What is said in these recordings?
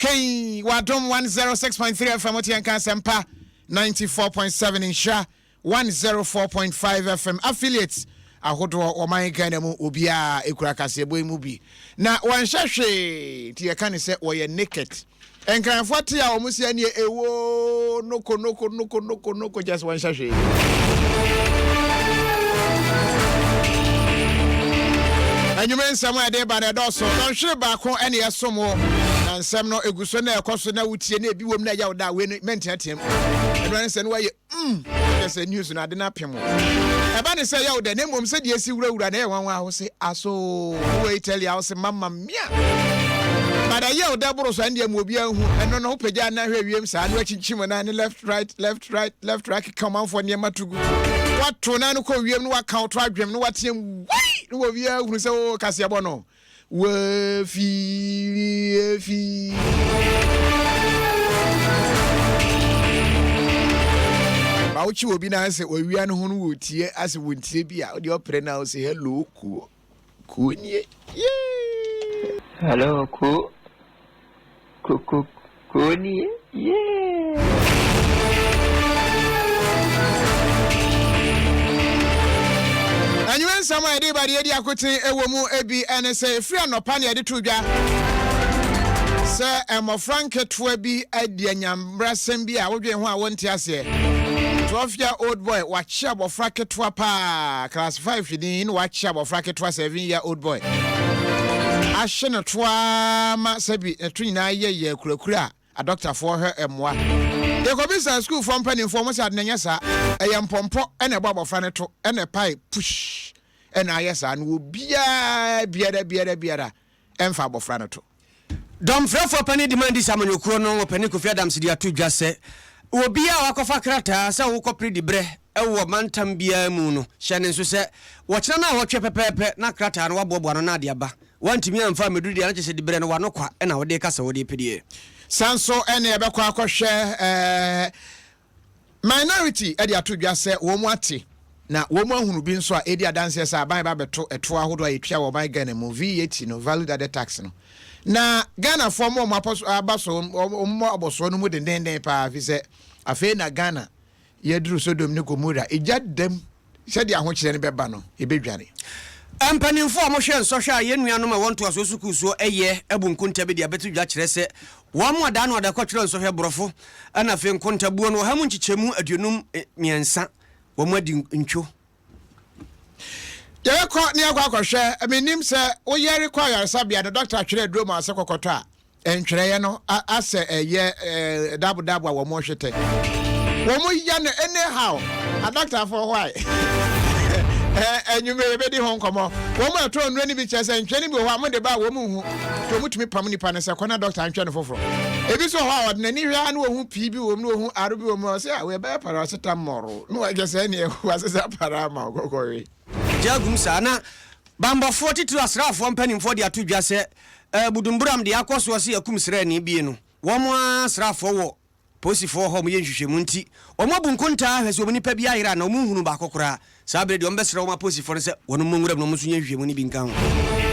Kei wɔ Adom 106.3 FM wote yɛn ka Asɛmpa 94.7 Nhyira 104.5 FM affiliates ahodoɔ wɔ man Ghana mu obiara ekura kaseɛbɔ yi mu bi na wɔnhyɛ hwee nti yɛka ne sɛ wɔyɛ naked. Nkranfoɔ te a wɔn si ɛneɛ ewoo noko noko noko noko noko kyɛ sɛ wɔnhyɛ hwee. Anwummerɛ nsɛm a ɛde ba no ɛdɔɔso. Dɔnhwere baako ɛne ɛsom wo na nsɛm no egu so na ɛkɔ so na wotie na ebi wom na ɛyɛ wo da a wei no mɛnteateam. Ɛno ne sɛ no wayɛ mm kyɛ sɛ news no ade no apem wo. Ɛba ne sɛ ɛyɛ wo dɛ na mmom sɛdeɛ esi wurawura na ɛyɛ nwanwa a wo se aso wowɔ Italy a wo se mamma mia. But ɛyɛ wo dɛ boro so ɛndeɛ ma obiara nhu. Ɛno no wopagya nan hwɛ wiem saa na wakyinkyim nan no left right left right left right keka ɔmanfoɔ nneɛma to gu. Wato nan no kɔ wiem na waka wo to adwem na wateam wai na obiara hunu sɛ wo kaseɛbɔ no Wafiri afi. Ma wokye obi na sɛ wawia ne ho no wɔtie asɛ wɔntie bi a wode ɔprɛ no a wo sɛ hello kuo kuo nie yee. Hello kuo kuo kuo nie yee. Anwummerɛ nsɛm a yɛde ba deɛ adi akoten wɔ mu bi ne sɛ ɛfiri anɔpa ne yɛde to dwa sɛ mmɔfra nketewa bi adi anyambrasɛm bi a wodwen ho a wonte aseɛ. 12 year old boy wakye abɔfra ketewa paa class 5 ni na wakye abɔfra ketewa 7 year old boy ahye no to ara ma sɛbi ne to nyinaa yɛ yɛ kurakura a adɔktafoɔ hwɛ mmoa. Yɛkɔbisaa sukuufoɔ mpanimfoɔ, wɔn sɛ ade no ɛnyɛ saa, ɛyɛ mpɔmpɔ na ɛbɔ abɔfra no to na ɛpae push na ayɛ saa no obiara biara biara biara ɛmfa abɔfra no to. Dɔmfrɛfoɔ panin Demand Sɛ amanyɔkuo no ɔpanin Kofi Adams de ato dwa sɛ obiara a wakɔfa krataa sɛ wokɔpere diberɛ wɔ mantam biara mu no hyɛ ne nso sɛ wɔkyena naawɔtwe pɛpɛɛpɛ na krataa no waboaboa ano na ade aba. Wantumi amfa ammɛduru deɛ na kyerɛ sɛ diberɛ no wano kwa na wode reka sɛ wode repɛ deɛ. Saa nso na yɛbɛkɔ akɔhwɛ Minority de ato dwa sɛ wɔn ate na wɔn ahunu bi nso a ɛredi adanseɛ sɛ aban ba bɛto ɛtoɔ ahodoɔ a yɛtua wɔ ɔman Ghana mu, VAT no, Value Added Tax no. Na Ghanafoɔ mmɔ wɔn apɔso aba so, wɔn mmɔ abɔsoɔ no mu dendenden paa fi sɛ afei na Ghana yɛaduru Sodom ne Gomora, egya dam Sɛdeɛ ahokyerɛ no bɛba no, yɛbɛdwane. Mpanimfoɔ a wɔhwɛ nsɔhwɛ a yɛn nuanom a ɛwɔ ntoasoɔ sukuu soɔ yɛ abu nkonta bi de abɛto dwa kyerɛ sɛ wɔn a daa no ada kɔtwerɛ nsɔhwɛ borɔfo na afei nkontabuo no ɔha mu nkyekyɛmu 53 wɔn adi ntwo. Yɛbɛkɔ na yɛakɔ akɔhwɛ. Mennim sɛ woyare kɔ ayaresabea no, dɔkta twerɛ aduro ma wo sɛ kɔkɔtɔ a, Ntwerɛeɛ no asɛ ɛyɛ dabo dabo a wɔn hwetɛ. Wɔn yɛ no anyhow. Adɔktafoɔ why? Anwummerɛ yɛbɛdi ho nkɔmmɔ. Wɔn a ɛtɔ nnuro no bi kyerɛ sɛ ntwerɛ no bi wɔ hɔ a wɔde ba a wɔn nhu. Nti wɔn tumi pam nipa no sɛ kɔ na dɔkta ntwerɛ no foforɔ. Ebi nso wɔ hɔ a ɔde n'ani hwɛ a na wɔhu pii bi wɔ mu na wɔhu aro bi wɔ mu a ɔsɛ a wɔbɛyɛ paracetamol na wɔakyɛ sɛ ɛneɛ wɔasesa para ama wo kɔkɔwe. Gya agum saa na Banbɔfoɔ titiriw asraafoɔ mpanimfoɔ de ato dwa sɛ Budumburam deɛ akɔ soɔ sɛ yɛakum sraani bie no, wɔn ara asraafoɔ wɔ polisifoɔ hɔ a wɔyɛ nhwehwɛmu nti wɔn abu nkontaa ahwɛ sɛ wɔn nipa bi ayera anaa wɔn nhunu baako koraa. Saa berɛ deɛ wɔbɛsrɛ wɔn apolisifoɔ no sɛ wɔn mmɔ nwura mu na wɔn nso nyɛ nhwehwɛmu no bi nka ho.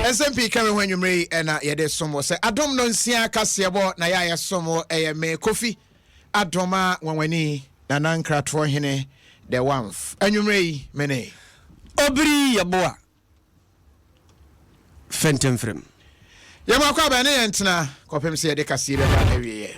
Nsɛm pii ka me ho anwummere yi na yɛde som wo sɛ Adom Nonsia kaseɛbɔ na yɛ a yɛsom wo ɛyɛ me Kofi Adoma Nwanwani Nana Nkratoɔ Hene the Wamf anwummere yi me ne. Obiri Yeboah Fɛntɛmfrɛm. Yɛn mu akwaaba ne yɛn ntena kɔpem sɛ yɛde kaseɛ bɛba awieɛ.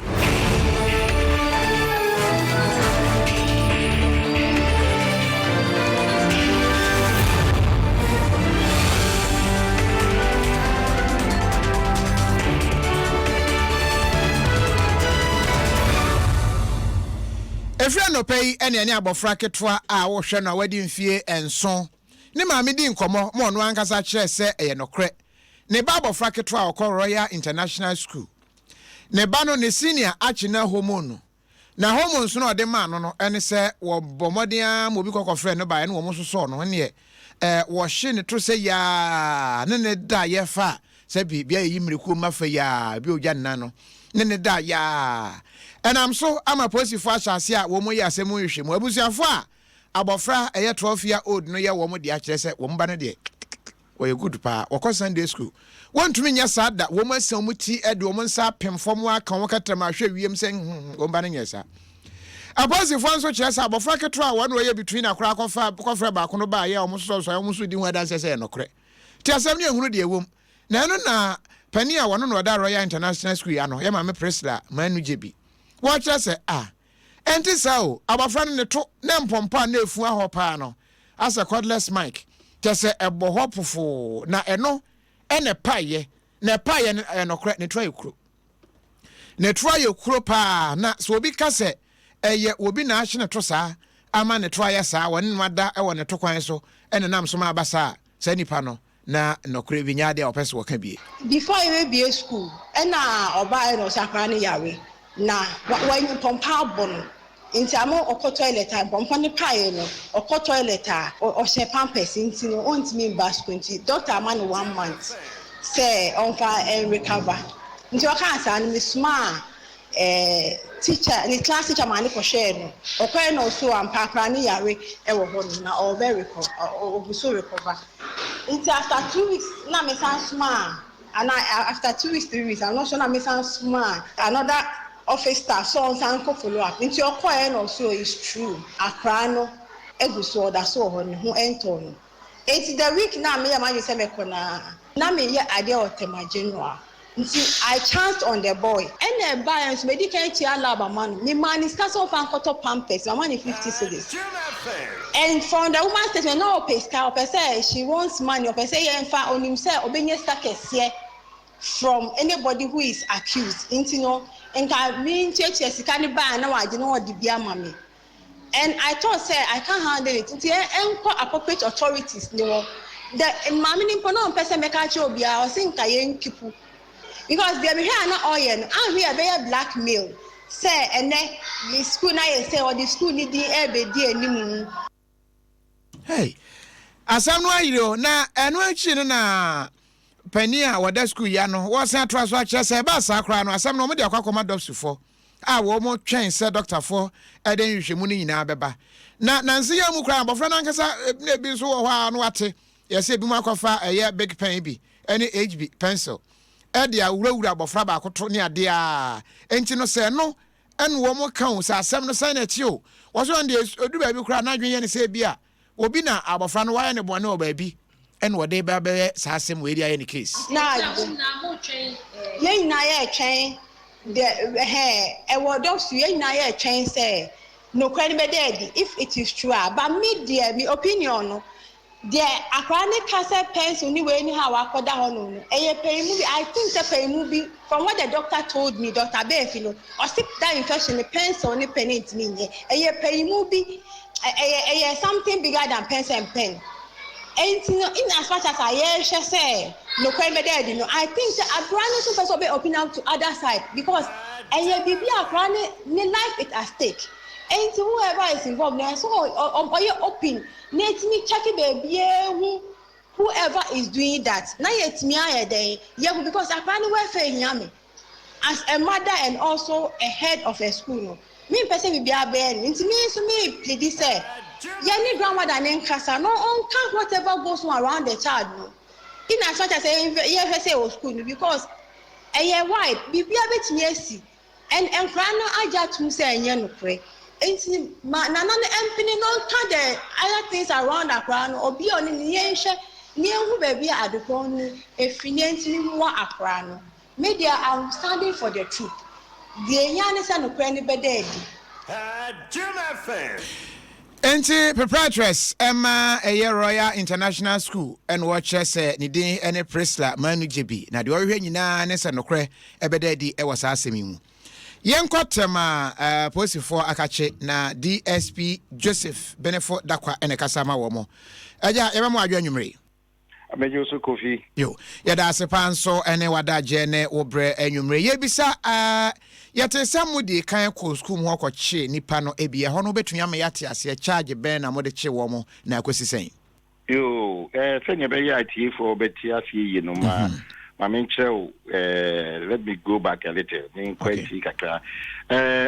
Ɛfiri anɔpa yi ɛne ɛne abɔfra ketewa a wohwɛ no a wadi mfie nson ne maame dii nkɔmmɔ ma ɔno ankasa kyerɛɛ sɛ ɛyɛ nokorɛ. Ne ba abɔfra ketewa a ɔkɔ Royal International School. Ne ba no, ne senior akye no hormone no. Na hormones no a ɔde maa no no ne sɛ wɔbɔ mmɔden ara ma obi kɔ kɔfrɛ no baeɛ na wɔn sosɔɔ no neɛ eh, wɔhye ne to sɛ yaa ne ne da yɛfa sɛ bi bia yɛyi mmirikuo ma fa yaa bi ogya nna no ne ne da yaa ɛnam so ama polisifoɔ ahyɛ ase a wɔn yɛ asɛm mu nhwehwɛmu abusuafoɔ a Abɔfra a ɛyɛ 12 year old no yɛ wɔn dea kyerɛ sɛ wɔn ba no deɛ. Wɔyɛ good paa. Wɔkɔ Sunday school. Wɔntumi nyɛ saa da. Wɔn asian wɔn ti de wɔn nsa apem fam aka wɔn kɛtrɛma ahwɛ wiem sɛ hmm, wɔn ba no nyɛ saa. Apolisifoɔ nso kyerɛ sɛ abɔfra ketewa a wɔn na wɔyɛ between akora akɔfa kɔfrɛ baako no baayɛ a wɔn sosɔsɔ a wɔn nso di ho adanseɛ sɛ ɛyɛ nokorɛ. Te asɛm no yɛhunu deɛ ɛwom. Na ɛno na panin a wɔno na ɔda Royal International School yi ano, yɛ maame Priscilla Manu Gyebi. Wɔkyerɛ sɛ ah, ɛnte saa o, abɔfra no ne to ne mpɔmpɔ a na ɛfua hɔ paa no asɛ cordless mic, kyɛ sɛ ɛbɔ hɔ pofoo na ɛno ɛna ɛpaeɛ, na ɛpaeɛ no ɛyɛ nokorɛ, ne to ayɛ kuro. Ne to ayɛ kuro paa na sɛ obi ka sɛ ɛyɛ obi na ahye ne to saa ama ne to ayɛ saa, wɔne no ada wɔ ne to kwan so ɛna nam so ma aba saa a, saa nipa no na nɔkorɛ bi nyɛ adeɛ a wɔpɛ sɛ wɔka bie. Before yɛbɛbue school ɛna ɔbaeɛ na ɔsɛ akwadaa no yare na wanya mpɔmpɔ abɔ no nti ama ɔkɔ toilet a mpɔmpɔ no paeɛ no ɔkɔ toilet a ɔhyɛ pampers nti no ɔntumi mba school nti doctor ama no one month sɛ ɔmfa ɛnrecover nti ɔkaa saa no mesomaa eh, teacher ne class teacher maa ne kɔhwɛɛ no ɔkɔɛ na ɔso ampa akwadaa no yare ɛwɔ hɔ no na ɔbɛ recover ɔgu so recover nti after 2 weeks na mesan somaa ana after 2 weeks, 3 weeks, I'm not sure, na mesan somaa another office staff so ɔnsan kɔ follow up. Nti ɔkɔɛ na ɔso is true, akwadaa no egu so ɔda so wɔ hɔ, ne ho ɛntɔ no. Eti the week na meyɛ maa sɛ mɛkɔ na meyɛ adeɛ wɔ Tema General nti I chanced on the boy ɛna ɛbaa yɛn nso medi kan tua lab ama no, me maa ne sika sɛ ɔfa nkɔtɔ pampers, mama ne 50 cedis and from the woman statement na ɔpɛ sika, ɔpɛ sɛ she wants money, ɔpɛ sɛ yɛn fa onim sɛ ɔbɛnya sika kɛseɛ from anybody who is accused. Nti no nka mi ntuatua sika ne baa na wagye na ɔde bi ama me and I thought say I can't handle it nti ɛnkɔ appropriate authorities ni wɔ the maame ni mpo na ɔmpɛ sɛ mɛka akyerɛ obiara, ɔsi nka yɛn keep because deɛ mehwɛ a na ɔyɛ no ahwɛ a ɛbɛyɛ blackmail sɛ ɛnɛ ne school na yɛ sɛ ɔde school ni din ɛrebɛdi anim. Hey, asɛm no ayere o. Na ɛno akyi no na panin a wɔda sukuu yi ano wɔsan atoa so akyerɛ sɛ ɛbaa saa koraa no, asɛm no wɔde akɔ akɔma dɔpsifoɔ a wɔn twɛn sɛ dɔktafoɔ ɛde nhwehwɛmu no nyinaa bɛba. Na nansi yɛn mu koraa abɔfra no ankasa na ebi nso wɔ hɔ a no wate yɛsɛ ebi mu akɔfa ɛyɛ big pen bi ɛne HB pencil ɛde awurawura abɔfra baako to ne adeɛ a nti no sɛ ɛno ɛna wɔn ka o sɛ asɛm no sɛn na ɛkyi o, wɔso wɔn deɛ odu baabi koraa n'adwene yɛ ne sɛ ebi a obi na abɔfra no wayɛ ne bɔne wɔ baabi ɛna wɔde ba bɛyɛ saa asɛm wei de ayɛ ne case. Na yɛn nyinaa yɛ twɛn deɛ ɛhɛn ɛwɔ dɔkso, yɛn nyinaa yɛ twɛn sɛ nokura no bɛda adi if it is true a. But me deɛ, me opinion no deɛ, akwaraa ne ka sɛ pencil ne wei ne ha wakɔda hɔ no, ɛyɛ pɛyimu bi. I think sɛ pɛyimu bi, from what the doctor told me, Doctor Beefi no, ɔsi that infection ne pencil ne pen ntumi nyɛ, ɛyɛ pɛyimu bi, ɛyɛ something bigger than pencil and pen. Nti no, in as much as a yɛrehwɛ sɛ nokura bɛda adi no, I think sɛ akwaraa no nso pɛ sɛ ɔbɛ open up to other side because ɛyɛ biribi a akwaraa ne life is at stake. Nti whoever is involved na ɛsɛ ɔyɛ open na etimi check beebi ehu whoever is doing that na yɛtumi ayɛ dɛn yɛhu because akwaraa no welfare hia me as a mother and also a head of a school no. Mi mpɛ sɛ biribi abɛyɛ no nti mi nso mi plead sɛ yɛne grandmother ne nkasa na ɔnka whatever goes on around the child no, in as much as yɛhwɛ sɛ ɛwɔ school no because ɛyɛ wide, biribi abɛtumi asi and nkwaraa no agye atum sɛ ɛnyɛ nokorɛ. Nti ma nana no mpene na ɔnka the other things around akwaraa no, obi a ɔne ne yɛnhwɛ ne yɛnhu baabi a adekorɔ no efiri ne ntumi mmoa akwaraa no. Me deɛ, I'm standing for the truth. Deɛ ehia ne sɛ nokorɛ no bɛda adi. Nti proprietress ɛma ɛyɛ Royal International School ɛna wɔkyerɛ sɛ ne din ɛne Priscilla Manu Gyebi, na deɛ ɔhwehwɛ nyinaa ne sɛ nokorɛ ɛbɛda adi ɛwɔ saa asɛm yi mu. Yɛnkɔ tɛm a polisifoɔ akakye na DSP Joseph Benefo Dakwa ɛna ɛkasa ma wɔ mo. Ɛgya yɛbɛmo adwo anwummere. Amegye so, Kofi. Yo, yɛda ase paa nso ne wadagyeɛ ne wo berɛ anwummere. Yɛbisa, yɛte sɛ mode kan kɔ sukuu mu hɔ kɔkye nipa no ebi. Ɛhɔ no wobɛtumi ama yɛate aseɛ, charge bɛn na mode kye wɔ mo na akɔsi sɛn? Yo, sɛnea ɛbɛyɛ atiefoɔ bɛte aseɛ yie no, ma menkyerɛ wo, let me go back a little, menkɔ akyi kakra.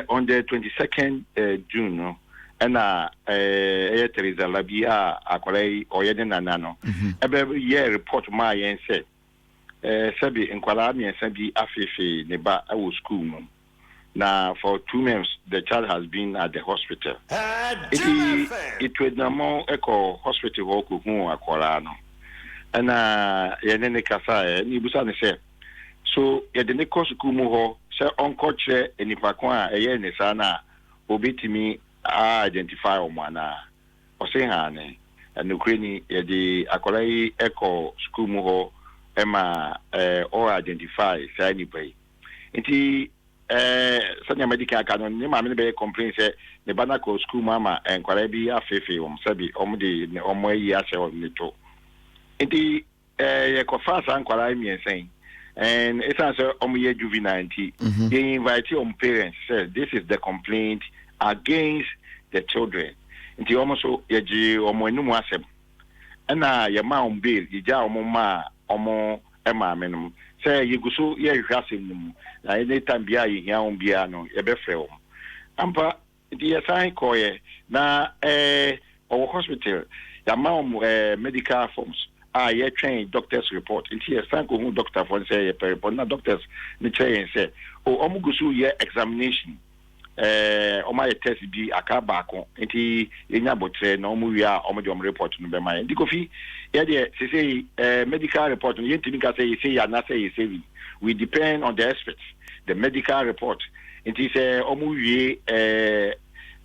On the 22nd June no, Ɛna ɛyɛ Teresa Labi a akwadaa yi ɔyɛ ne nana no ɛbɛ yɛ report maa yɛn sɛ sɛbi nkwadaa mmiɛnsa bi afeefee ne ba ɛwɔ school mu, na for 2 months the child has been at the hospital. Eti etu agyinamɔ ɛkɔ hospital hɔ kɔhu akwadaa no, ɛna yɛne ne kasa ɛ ne ebusa ne sɛ so yɛde ne kɔ sukuu mu hɔ sɛ ɔnkɔkyerɛ nipa ko a ɛyɛ ne saa na obetumi a identify wɔn anaa. Ɔse ha ne nokure ni, yɛde akwadaa yi ɛkɔ sukuu mu hɔ ɛma ɔ identify saa nipa yi. Nti sɛnea madi kan aka no, ne maame no bɛyɛ complain sɛ ne ba no akɔ sukuu mu ama nkwadaa bi afeefee wɔn, sɛbi wɔn de wɔn ayi ahyɛ wɔn ne to. Nti yɛkɔfa saa nkwadaa yi mmiɛnsa yi, and ɛsiane sɛ wɔn yɛ juvenile nti, yɛ invite wɔn parents sɛ this is the complaint against the children. Nti wɔn nso yɛgye wɔn anim asɛm, ɛna yɛma wɔn bail, yɛgya wɔn ma wɔn maame nom sɛ yɛgu so yɛhwehwɛ asɛm no mu, na anytime biara yɛhia wɔn biara no, yɛbɛfrɛ wɔn ampa. Nti yɛsan kɔɔyɛ na ɔwɔ hospital, yɛama wɔn medical forms a yɛtwɛn doctors report. Nti yɛsan kɔhu doctor foɔ sɛ yɛpɛ report, na doctors ne kyerɛ yɛn sɛ o, wɔn gu so yɛ examination, wɔn ayɛ test bi aka baako, nti yɛnya abotire na wɔn wie a, wɔn de wɔn report no bɛma yɛn. Nti Kofi, yɛdeɛ sese medical report no, yɛntumi nka sɛ yɛsɛ yɛ anaasɛ yɛsɛ we depend on the experts, the medical report. Nti sɛ wɔn wie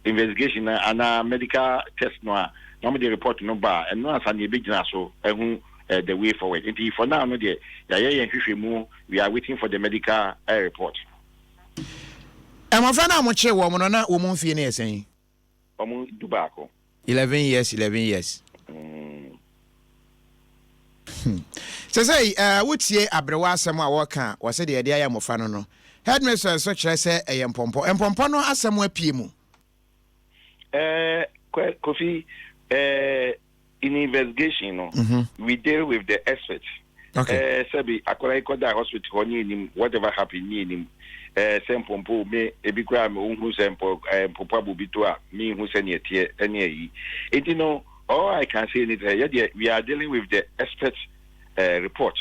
investigation na anaa medical test no a, na wɔn de report no ba a, ɛno ansa na yɛbɛgyina so ɛho the way forward. Nti for now no deɛ, yɛayɛ yɛn hwehwɛ mu, we are waiting for the medical report. Mmɔfra no a mokyee wɔn no, na wɔn mu mfie no yɛ sɛn? Wɔn 11. 11 years, 11 years. Sɛ wotie aberewa asɛm a wɔka a, wɔsɛ deɛ yɛde ayɛ mmɔfra no, headmistress nso kyerɛ sɛ ɛyɛ mpɔmpɔ mpɔmpɔ no asɛm apue mu. Kofi, in investigation no, we deal with the experts. Sɛbi akwadaa yi kɔda hospital hɔ ne anim, whatever happen ne anim, sɛ mpɔmpɔ me ebi koraa me ohun sɛ mpɔmpɔ abɔ bi to a, me hu sɛ neɛ teɛ ɛne ayi. Eti no, all I can say is sɛ yɛdeɛ, we are dealing with the experts report.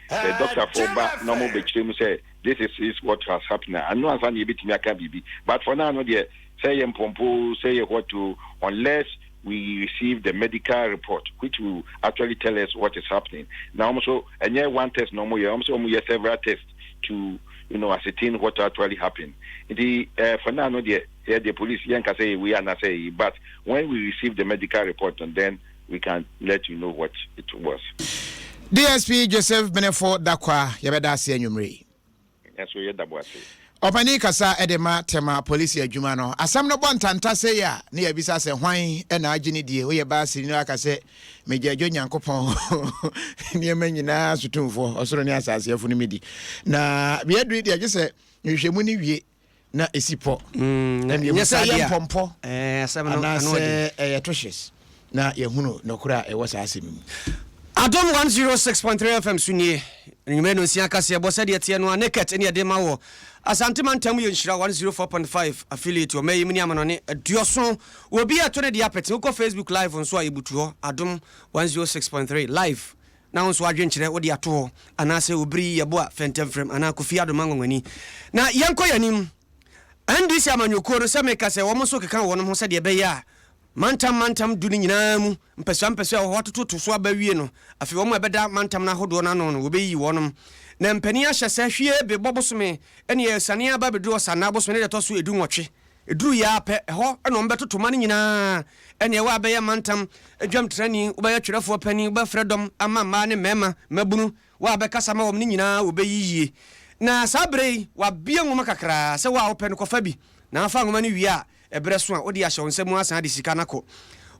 The doctor fo ba na ɔmo bɛkyerɛ mu sɛ this is what has happened a, ano ansa na yɛbɛtumi aka biribi. But for now no deɛ, sɛ yɛ mpɔmpɔ, sɛ yɛ what o, unless we receive the medical report, which will actually tell us what is happening. Now also, ɛnyɛ one test no more, also wɔn yɛ several tests to ascertain what actually happened. Nti for now no deɛ, yeah, the police yɛn ka sɛ we are not say, but when we receive the medical report, and then we can let you know what it was. DSP Joseph Benefo Dakwa, yɛbɛda ase anwummere yi. Ɛnso yɛ dabo ase. Ɔpani kasa ɛde ma Tema polisi adwuma no. Asɛm no bɔ ntanta sɛ yi a, ne yɛbisa sɛ hwan ɛna agye ne die. Woyɛ baasiri no aka sɛ megya adwo Nyankopɔn, nneɛma nyinaa sotomfoɔ, ɔsoro ne asase afo no medi na beaduru deɛ, gye sɛ nhwehwɛmu no wie na ɛsi pɔ na nyɛ sɛ sɛ ɛyɛ adeɛ a- mpɔmpɔ asɛm no ano ɔden. anaasɛ ɛyɛ tohyes na yɛhunu nɔkorɛ a ɛwɔ saa asɛm mu. Adom 106.3 FM so nie, nwummerɛ no nsia kaseɛ bɔ sɛdeɛ teɛ no a, naked ne ɛde ma wɔ Asantema ntam yɛ Nhyira 104.5 affiliate wɔ mayi mu ne amanɔne 70 wɔ bi a ɛto ne deɛ apɛte. Wokɔ Facebook live nso a, yɛbutu hɔ, Adom 106.3 live, na wo nso adwenkyerɛ wode ato hɔ anaasɛ obiri yɛbo a fɛntɛmfrɛm anaa Kofi Adoma Nwonwani. Na yɛnkɔ yɛnim NDC amanyɔkuo no sɛ meka sɛ wɔn nso keka wɔn ho sɛdeɛ ɛbɛyɛ a mantam mantam 10 no nyinaa mu mpɛsua mpɛsua a wɔ hɔ atototo so aba wie no, afei wɔn a ɛbɛda mantam no ahodoɔ no ano no, wɔbɛyiyi wɔnom. Na mpanin ahyɛ sɛ hwie bebɔ bosome ɛne ɛsane aba bɛduru Ɔsanna bosome ne deɛ ɛtɔ so 18 ɛduru yɛ apɛ ɛhɔ, ɛna wɔn bɛtoto ma no nyinaa ɛne ɛwɔ abɛyɛ mantam adwamtrani, wobɛyɛ twerɛfoɔ panin, wobɛfrɛ dɔm ama mmaa ne mmarima mmabunu wɔ a bɛkasa ma wɔn no nyinaa, wɔbɛyiyie. Na saa berɛ yi wabie nwoma kakraa sɛ wo a wopɛ no kɔfa bi, na afa nwoma no wie a, ɛberɛ so a wode ahyɛ wo nsa mu asan de sika no akɔ.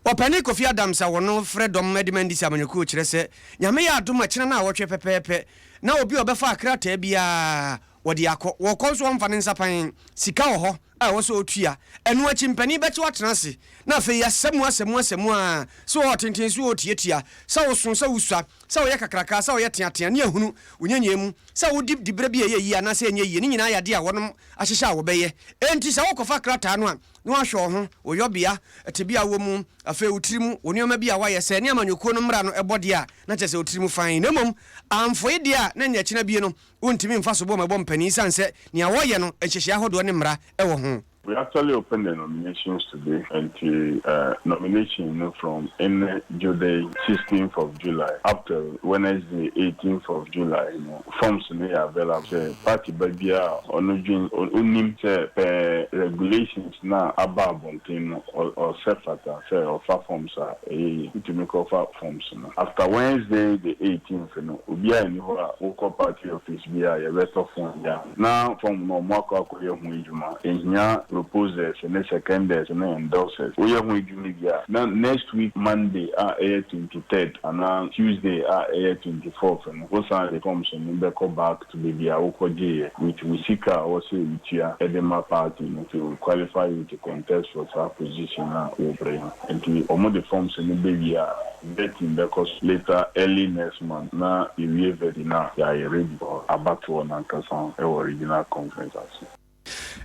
Ɔpani Kofi Adams a wɔno frɛ dɔm de ma NDC amanyɔkuo kyerɛ sɛ Nyame yɛ adom a, kyena no a wɔtwe pɛpɛɛpɛ na obi a ɔbɛfa akrataa biara wɔde akɔ, wɔkɔ nso ɔmfa ne nsa pan sika wɔ hɔ. a ɛwɔ sɛ ɔtua. Ɛno akyi mpanin bɛkye wo atena ase na afei yɛasɛ mu asɛ mu asɛ mu ara, sɛ ɔwɔ tenten, sɛ ɔwɔ tiatia, sɛ woso, sɛ wosua, sɛ woyɛ kakraka, sɛ woyɛ teatea, ne ahunu wo nyanyaa mu, sɛ wodi diberɛ bi a ɛyɛ yie anaasɛ ɛnyɛ yie, ne nyinaa yɛ adeɛ a wɔnom ahyehyɛ a wɔbɛyɛ. Enti sɛ wokɔfa krataa no a, na wɔahwɛ wo ho, wo yɔbea, tebea a wowɔ mu, afei wo tiri mu, wo nneɛma bi a woayɛ, sɛ ɛne amanyɔkuo no mmara no bɔ deɛ a, na kyerɛ sɛ wo tiri mu fann. Na mmom amfoe deɛ a, na nea ɛkyena bie no, wontumi mfa soboɔ mmɛbɔ mpanin esiane sɛ nea wɔreyɛ no, nhyehyɛe ahodoɔ ne mmara wɔ ho. We actually opened the nominations today nti nomination no from nnɛ Dwodɛ sixteenth of July up till Wednesday eighteenth of July no forms no yɛ available sɛ party ba biara a ɔno dwen onim sɛ pɛɛ regulations no a aba abɔnten no ɔsɛ fata sɛ ɔfa forms a ɛyɛ yie wotumi kɔ fa forms no after Wednesday the eighteenth no obiara nni hɔ a wokɔ party office biara a yɛbɛtɔ form de ama Na form no ɔmo akɔ akɔyɛ ho adwuma. Ehia proposers ne seconders ne endorsers. Woyɛ ho adwuma wie a, na next week Monday a ɛyɛ 23rd anaa Tuesday a ɛyɛ 24th no, wosan de forms no bɛkɔ back to baabi a wokɔgyeeɛ with wo sika a ɔwɔ sɛ wotua de ma party no to qualify you to contest for saa position a wopere no. Nti ɔmo de forms no bɛwie a, vetting bɛkɔ so later early next month na yɛwie vetting no a yɛayɛ ready for abatoɔ no ankasa wɔ regional conference ase.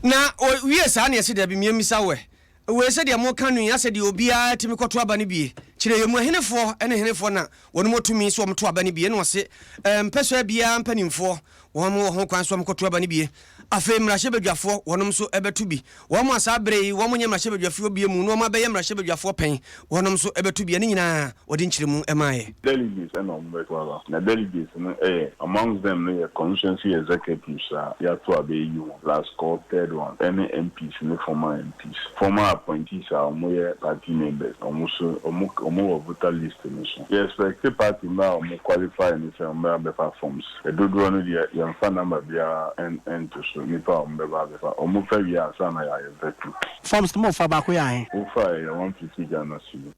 Na ɔwie saa na yɛse dabi miemmisa wo ɛ, wei sɛdeɛ moka no yi asɛ deɛ obiara tumi kɔto aba no bie, kyerɛ yɛ mu ɛhenefoɔ ne henefoɔ na wɔnom wɔ tumi sɛ wɔn to aba no bie? Ɛna ɔse mpɛsoa biara mpanimfoɔ wɔn wɔ ho kwan sɛ wɔn kɔto aba no bie, afei mmarahyɛbadwafoɔ wɔnom nso bɛto bi, wɔn a saa berɛ yi wɔn nyɛ mmarahyɛbadwafoɔ bie mu na wɔn abɛyɛ mmarahyɛbadwafoɔ pɛn wɔnom nso bɛto bi, ɛno nyinaa wɔde nkyerɛmu maaeɛ. Delegates na wɔn bɛto aba, na delegates no yɛ amongst them no yɛ constituency executives a yɛato aba ayi wɔn, last call third one, ɛne MPs ne former MPs, former appointees a wɔyɛ party members, wɔn nso wɔn wɔn wɔ voter list no so. Yɛ expect party mma a wɔn qualify no sɛ wɔn bɛba abɛfa forms. Dodoɔ no deɛ yɛnfa number biara nto so, nnipa a wɔn bɛba abɛfa. Wɔn fa wie ansa na yɛayɛ vetting. Forms no mo fa baako yɛ ahe? Wo fa a ɛyɛ 150 Ghana cedi.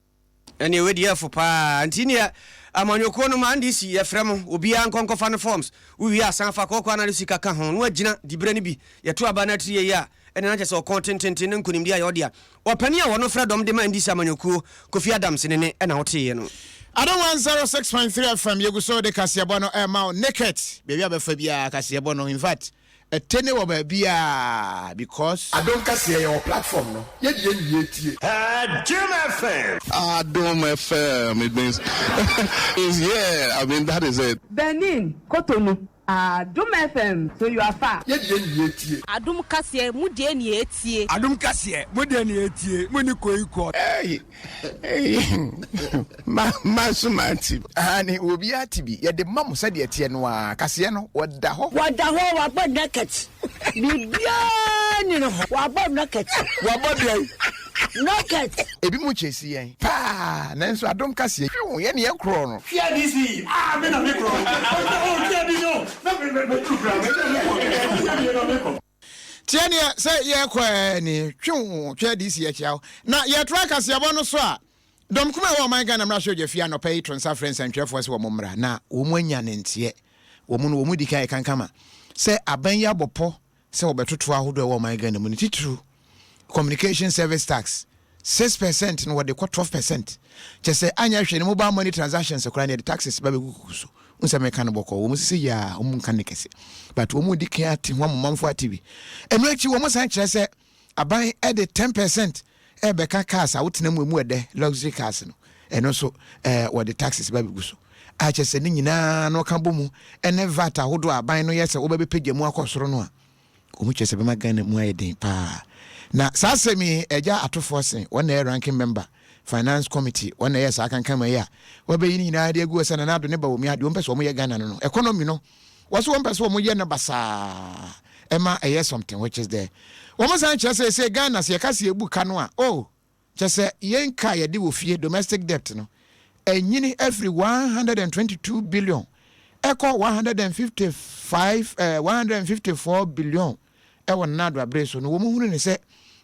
Ɛneɛ wei deɛ ɛfo paa nti neɛ amanyɔkuo no ma NDC yɛfrɛ mo obiara nkɔ nkɔfa ne forms wo wie a san fa kɔkɔ anaa de sika ka ho na wagyina diberɛ no bi yɛto aba no atiri yei a ɛneɛ na kyerɛ sɛ ɔkɔn tententen ne nkonimdie ayɛ ɔdea Ɔpanin a wɔno frɛ dɔm de ma NDC amanyɔkuo Kofi Adams ne ne ɛna woteeɛ no. Adom 106.3 FM yɛgu so de kaseɛbɔ no ɛrema wo naked baabi a bɛfa biara kaseɛbɔ no infact ɛtene wɔ baabiara because. Adom kaseɛ yɛwɔ platform no yɛ deɛ ne yɛtie. Adom FM. Adom FM it means means yeah I mean that is it. Benin, Cotonou. Adom FM so you are far. Yɛ deɛ ne yɛtie. Adom kaseɛ mo deɛ ne yɛtie. Adom kaseɛ mo deɛ ne yɛtie mo ni koi kɔ. Ei ei ma ma so ma te. Aane obiara te bi. Yɛde ma mo sɛdeɛ ɛteɛ no ara. Kaseɛ no, wɔda hɔ. Wɔda hɔ, wabɔ naked. Biribiara nni ne ho, wabɔ naked. Wabɔ deɛn? Naked. Ebinom chase yɛn paa nanso adom kaseɛ hwiw yɛne yɛn korɔ no. Hwɛ DC ah me na me korɔ oh hwɛ bi no na me me me duru kura me na me kɔ hwɛ bi na me kɔ. Tiɛ neɛ sɛ yɛkɔ ɛɛ ni hwiw hwɛ DC yɛkyea wo na yɛtra kaseɛbɔ no so a dɔm kuma ɛwɔ ɔman Ghana mmarahyɛbadwa fie anɔpa yi to nsa frɛ nsɛntwerɛfoɔ sɛ wɔn mmra na wɔn anya ne nteɛ wɔn no wɔn di kan ɛkankama sɛ aban yi abɔ pɔ sɛ wɔbɛtoto ahodoɔ a ɛwɔ ɔman Ghana mu no titiriw communication service tax 6% no wɔde kɔ 12% kyɛ sɛ anyɛ hwee no mobile money transactions koraa no yɛde taxes ba bɛgugugu so n sɛ meka no bɔkɔɔ wɔn sisi yɛ a wɔn nka ne kɛse but wɔn di kan ate ho amomanfo ate bi ɛno akyi wɔn san kyerɛ sɛ aban ɛde 10% ɛbɛka cars a wotena mu emu ɛdɛ luxury cars no ɛno nso ɛɛ wɔde taxes ba bɛgu so a kyerɛ sɛ ne nyinaa no ka bɔ mu ɛne VAT ahodoɔ a aban no yɛ sɛ wobɛbɛpagya mu akɔ soro no a wɔn kyerɛ sɛ bɛma Ghana mu ayɛ den paa na saa asɛm yi agya atofoɔ sen wɔn na ɛyɛ ranking member finance committee wɔn na ɛyɛ saa kankama yi a wɔbɛyi ne nyinaa de agu hɔ sɛ Nana Addo ne Bawumia deɛ wɔn pɛ sɛ wɔn yɛ Ghana no no economy no wɔso wɔn pɛ sɛ wɔn yɛ no basaa ɛma ɛyɛ something which is there wɔn san kyerɛ sɛ sɛ Ghana sɛ yɛka sɛ yɛbu ka no a oh kyerɛ sɛ yɛn ka a yɛde wɔ fie domestic debt no anyini afiri 122 billion ɛkɔ 155 eh, 154 billion ɛwɔ Nana Addo abere so no wɔn hunu ne sɛ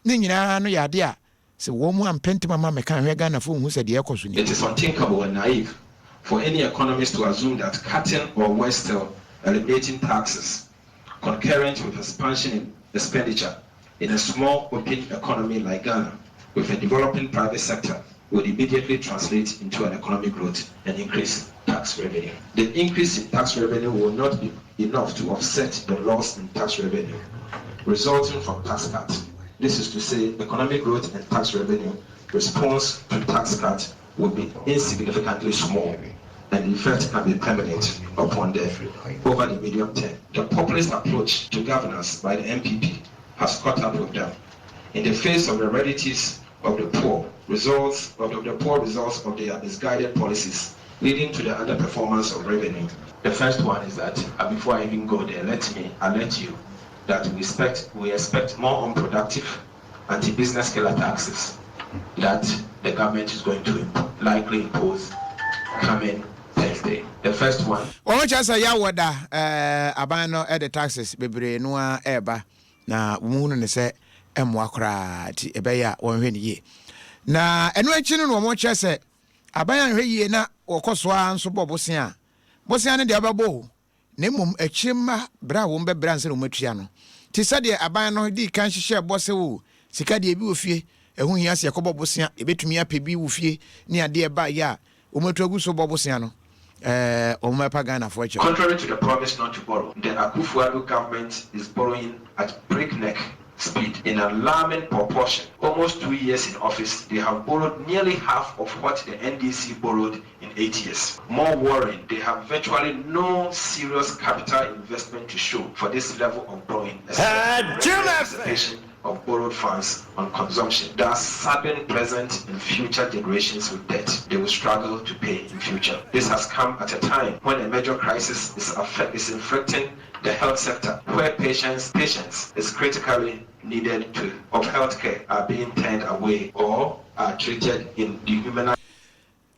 ne nyinaa no yɛ ade a sɛ wɔn mu ampɛ ntɛm ama mɛka ahwɛ Ghanafoɔ nhu sɛ deɛ ɛkɔ so nie. It is unthinkable and naive for any economist to assume that cutting or worse still, eliminating taxes concurrent with expansion in expenditure. In a small open economy like Ghana, with a developing private sector, would immediately translate into an economic growth and increase tax revenue. The increase in tax revenue will not be enough to offset the loss in tax revenue resulting from tax cut. This is to say, economic growth and tax revenue response to tax cut will be insignificantly small and the effect can be permanent upon the over the medium term. The populist approach to governance by the NPP has caught up with them. In the face of the realities of the poor results of the, the poor results of their misguided policies leading to the underperformance of revenue. The first one is that uh, before I even go there, let me alert you that we expect we expect more unproductive anti-business killer taxes that the government is going to imp likely impose coming Thursday. The first one. Wɔn kyerɛ sɛ yɛawɔ da ɛɛ aban no ɛde taxes bebree no ara ɛreba na wɔn hunu ne sɛ ɛmmoa koraa ti ɛbɛyɛ a wɔnhwɛ ne yie na ɛno akyi no na wɔn kyerɛ sɛ aban anhwɛ yie na wɔkɔ so ara nso bɔ bosea bosea no deɛ ɔbɛbɔ o na mmom akyire mma berɛ a wɔn bɛbrɛ ansa na wɔn atua no. Te sɛdeɛ aban no dii kan hyehyɛɛ bɔ sɛ o, sika deɛ ebi wɔ fie, ɛho hia sɛ yɛkɔbɔ bosea, yɛbɛtumi apɛ bi wɔ fie ne adeɛ ɛbaeɛ a wɔn atu agu so bɔ bosea no, ɛɛ wɔn bɛpa Ghanafoɔ kyɛw. Contrary to the promise not to borrow, the Akufo-Addo government is borrowing at breakneck speed in alarming proportion. Almost 2 years in office, they have borrowed nearly half of what the NDC borrowed in 8 years. More worrying, they have virtually no serious capital investment to show for this level of borrowing, except anticipation of borrowed funds on consumption, thus saddling present and future generations with debt they will struggle to pay in future. This has come at a time when a major crisis is, affect, is inflicting the health sector, where patients, patients is critically needed to of healthcare are being turned away or are treated in dehumanized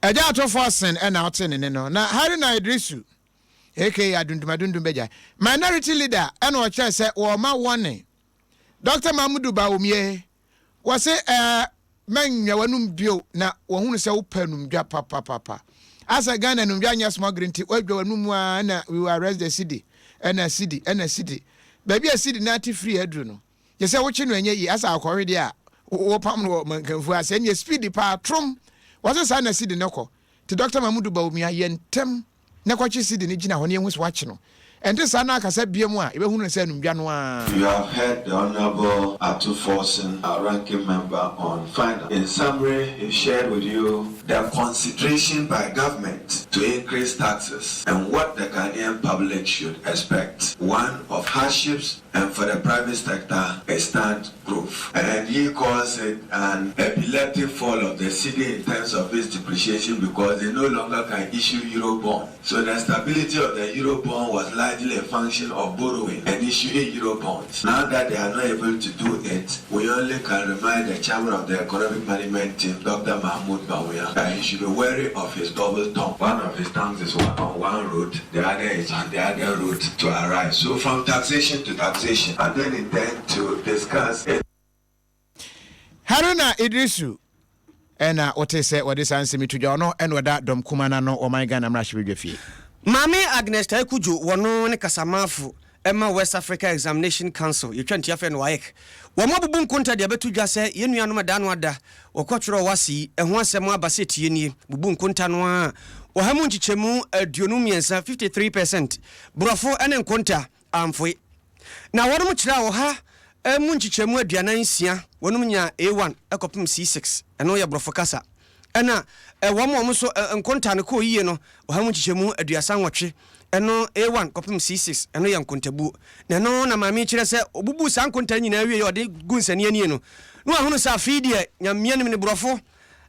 Ɛgya Ato Forson ɛna ɔte ne ne no na Haruna Idrisu aka Adundum bɛgya minority leader ɛna ɔkyerɛ sɛ wɔma wɔne Dr. Mahamudu Bawumia wɔse ɛɛ mɛnwa w'anum bio na wɔhunu sɛ wopɛ numdwa papapapa asɛ Ghana numdwa nyɛ small nti wadwa w'anum a na we will arrest the cedi ɛna cedi ɛna cedi baabi a cedi na ate firi aduru no yɛ sɛ wokye no ɛnyɛ yie asa akɔhwe deɛ a wɔpam no wɔ mankamfu ase ɛneɛ speed paa trom wɔse saa na cedi no kɔ nti Dr. Mahamudu Bawumia yɛ ntɛm na kɔkye cedi no gyina hɔ ne yɛhu sɛ wakye no ɛnte saa no akasa bia mu a yɛbɛhunu no sɛ anumdwa no a. You have heard the Honorable Ato Forson, our ranking member on finance. In summary, he shared with you the consideration by government to increase taxes and what the Ghanaian public should expect. One of hardships and for the private sector, a stand growth. And he calls it an epileptic fall of the cedi in terms of its depreciation because they no longer can issue euro bond. So the stability of the euro bond was largely a function of borrowing and issuing euro bonds. Now that they are not able to do it, we only can remind the chairman of the economic management team, Dr. Mahmoud Bawumia, that he should be wary of his double tongue. One of his tongues is on one road, the other is on the other road to arrive. So from taxation to taxation, I don't intend to discuss it. Haruna Idrisu ɛna wote sɛ wɔde saa nsɛm to dwa ɔno ɛna ɔda dɔm kuma no ano ɔman Ghana mmarahyɛbadwa fie. Maame Agnes Taikujo wɔno ne kasamafo ɛma West Africa Examination Council, yɛtwa ntia fɛ no WAEC, wɔn abubu nkonta deɛ bɛto dwa sɛ yɛn nuanom ɛda no ada wɔkɔtwerɛ WASSCE yi ɛho asɛm aba sɛ tie nie bubu nkonta no a 353% 53% borɔfo ne nkonta amfoe na wɔnom kyerɛ a 46% wɔnom nya A1 ɛkɔpem C6, ɛno yɛ borɔfo kasa, ɛna wɔn a wɔn nso nkonta no kɔɔ yie no 138, ɛno A1 kɔpem C6, ɛno yɛ nkontabuo. Na ɛno na maame kyerɛ sɛ obubu saa nkonta nyinaa wie yɛ ɔde gu nsani nie no na wahunu sɛ afei deɛ nyamea nim ne borɔfo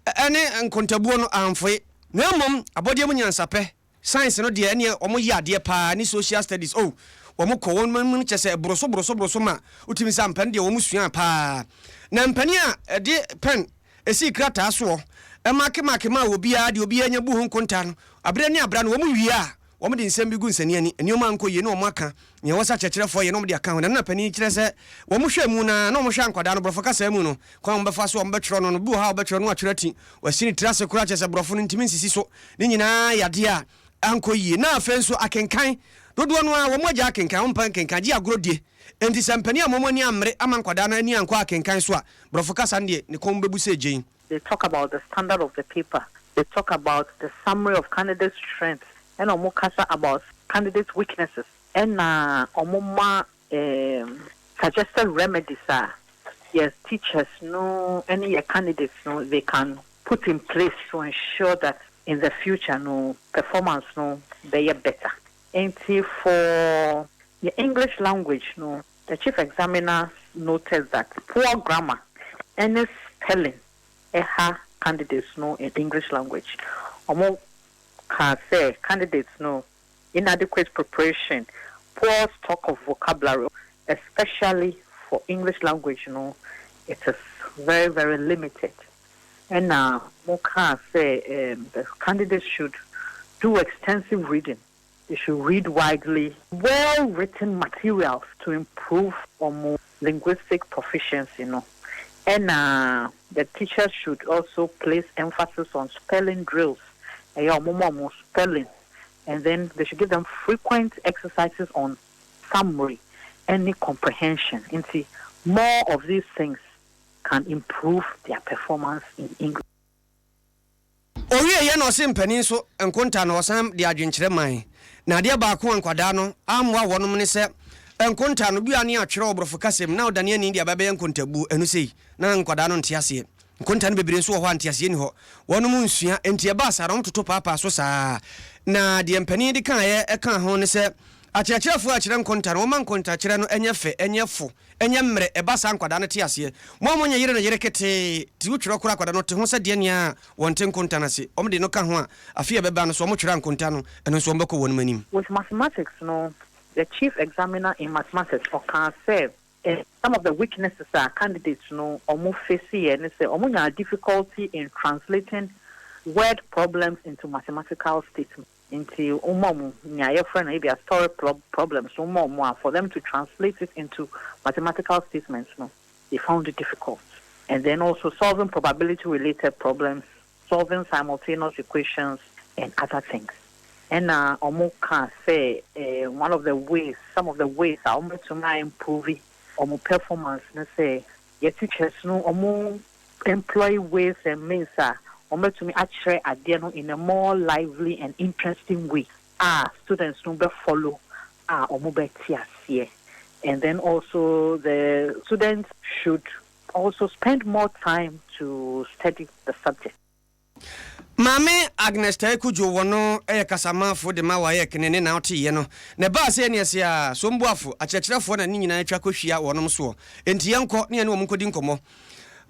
ɛne nkontabuo no amfoe na mmom abɔdeɛ mu nyansapɛ science no deɛ ɛneɛ ɔmo yɛ adeɛ paa ne social studies oh wɔn kɔ wɔn mu kyɛ sɛ boroso boroso boroso ma wotumi sɛ mpɛn deɛ wɔn sua paa na mpanin a ɛde pen esi krataa soɔ ɛmaake maake ma obiara deɛ obiara nya bu ho nkonta no abere ne abera no wɔn wie a wɔn de nsɛm bi gu nsani ani nneɛma nkɔ yie na wɔn aka nea wɔsa kyerɛkyerɛfoɔ yɛ na wɔn de aka ho. Na nna panin kyerɛ sɛ wɔn hwɛ mu na na wɔn hwɛ nkwadaa no borɔfo kasa mu no kwan wɔn bɛfa so wɔn bɛtwerɛ no no bi wɔ ha wɔbɛtwerɛ no atwerɛ ti wɔasi ne tiri ase koraa kyerɛ sɛ borɔfo no ntumi nsisi so ne nyinaa yadeɛ a ankɔ yie. Na afei nso akenkan dodoɔ no a wɔn agya akenkan wɔn mpa nkenkan gye agorɔ die. Enti sɛ mpanin amma wɔn ani ammere amma nkwadaa no ani ankɔ akenkan so a, Borɔfo kasa no deɛ, ne kɔn bɛbu sɛ gyen. They talk about the standard of the paper, they talk about the summary of candidates strengths ɛna wɔn kasa about candidates weaknesses ɛna wɔn ma ehm suggested remedies a yɛ teachers no ɛne yɛ candidates no they can put in place to ensure that in the future no performance no bɛyɛ better. Nti for yɛ English language no the chief examiner noted that poor grammar ɛne spelling ɛha candidates no in English language. Wɔn kaa sɛ candidates no inadequate preparation, poor stock of vocabulary especially for English language no it is very very limited. Ɛna wɔn kaa sɛ the candidates should do extensive reading, they should read widely, well written materials to improve wɔn linguistic proficiency no. Ɛna the teachers should also place emphasis on spelling drills, ɛyɛ wɔn ma wɔn spelling and then they should give them frequent exercises on summary ɛne comprehension. Nti more of these things can improve their performance in English. Ɔwieeɛ na ɔse mpanin nso nkonta no ɔsan de adwenkyerɛ mae. Na adeɛ baako a nkwadaa no ammoa wɔnom ne sɛ nkonta no bi a ne atwerɛ wɔ borɔfo kasa mu na ɔdane ani de aba bɛyɛ nkontabuo ɛno sei na nkwadaa no nte aseɛ. Nkonta no bebree nso wɔ hɔ a nteaseɛ nni hɔ. Wɔnom nsua enti ɛbaa saa no wɔtoto paapaa so saa. Na deɛ mpanin de kaeɛ kaa ho ne sɛ akyerɛkyerɛfoɔ a ɛkyerɛ nkonta no wɔmma nkontakyerɛ no nyɛ fɛ, nyɛ fo, nyɛ mmerɛ, ɛba saa a nkwadaa no te aseɛ. Mo a monyɛ yere no yere ketee, te wotwerɛ koraa akwadaa no te ho sɛ deɛ nea wɔnte nkonta no ase. Wɔde no ka ho a, afe a ɛbɛba no so wɔtwerɛ nkonta no, ɛno nso wɔbɛkɔ wɔnom anim. With mathematics no, the chief examiner in mathematics ɔkaa sɛ some of the weaknesses a candidates no wɔn face yɛ ne sɛ wɔn nyaa difficulty in translating word problems into mathematical statements. Nti woma wɔn nea yɛfrɛ no ebia story problems woma wɔn a for them to translate it into mathematical statements no they found it difficult. And then also solving probability related problems, solving simultaneous equations and other things. Ɛna wɔn kaa sɛ one of the ways, some of the ways a wɔn bɛtumi a improve wɔn performance ne sɛ yɛ teachers no wɔn employ ways and means a wɔbɛtumi akyerɛ adeɛ no in a more lively and interesting way a students no bɛ follow a wɔbɛte aseɛ and then also the students should also spend more time to study the subject. Maame Agnes Tae Cudjoe wɔno yɛ kasamafo de ma WAEC ne ne na ɔteeɛ no na ɛbaa sɛ ɛne ɛse a Somboafo, akyerɛkyerɛfoɔ na ne nyinaa atwa kɔhyia wɔnom soɔ. Enti yɛnkɔ ne yɛne wɔn nkɔdi nkɔmmɔ.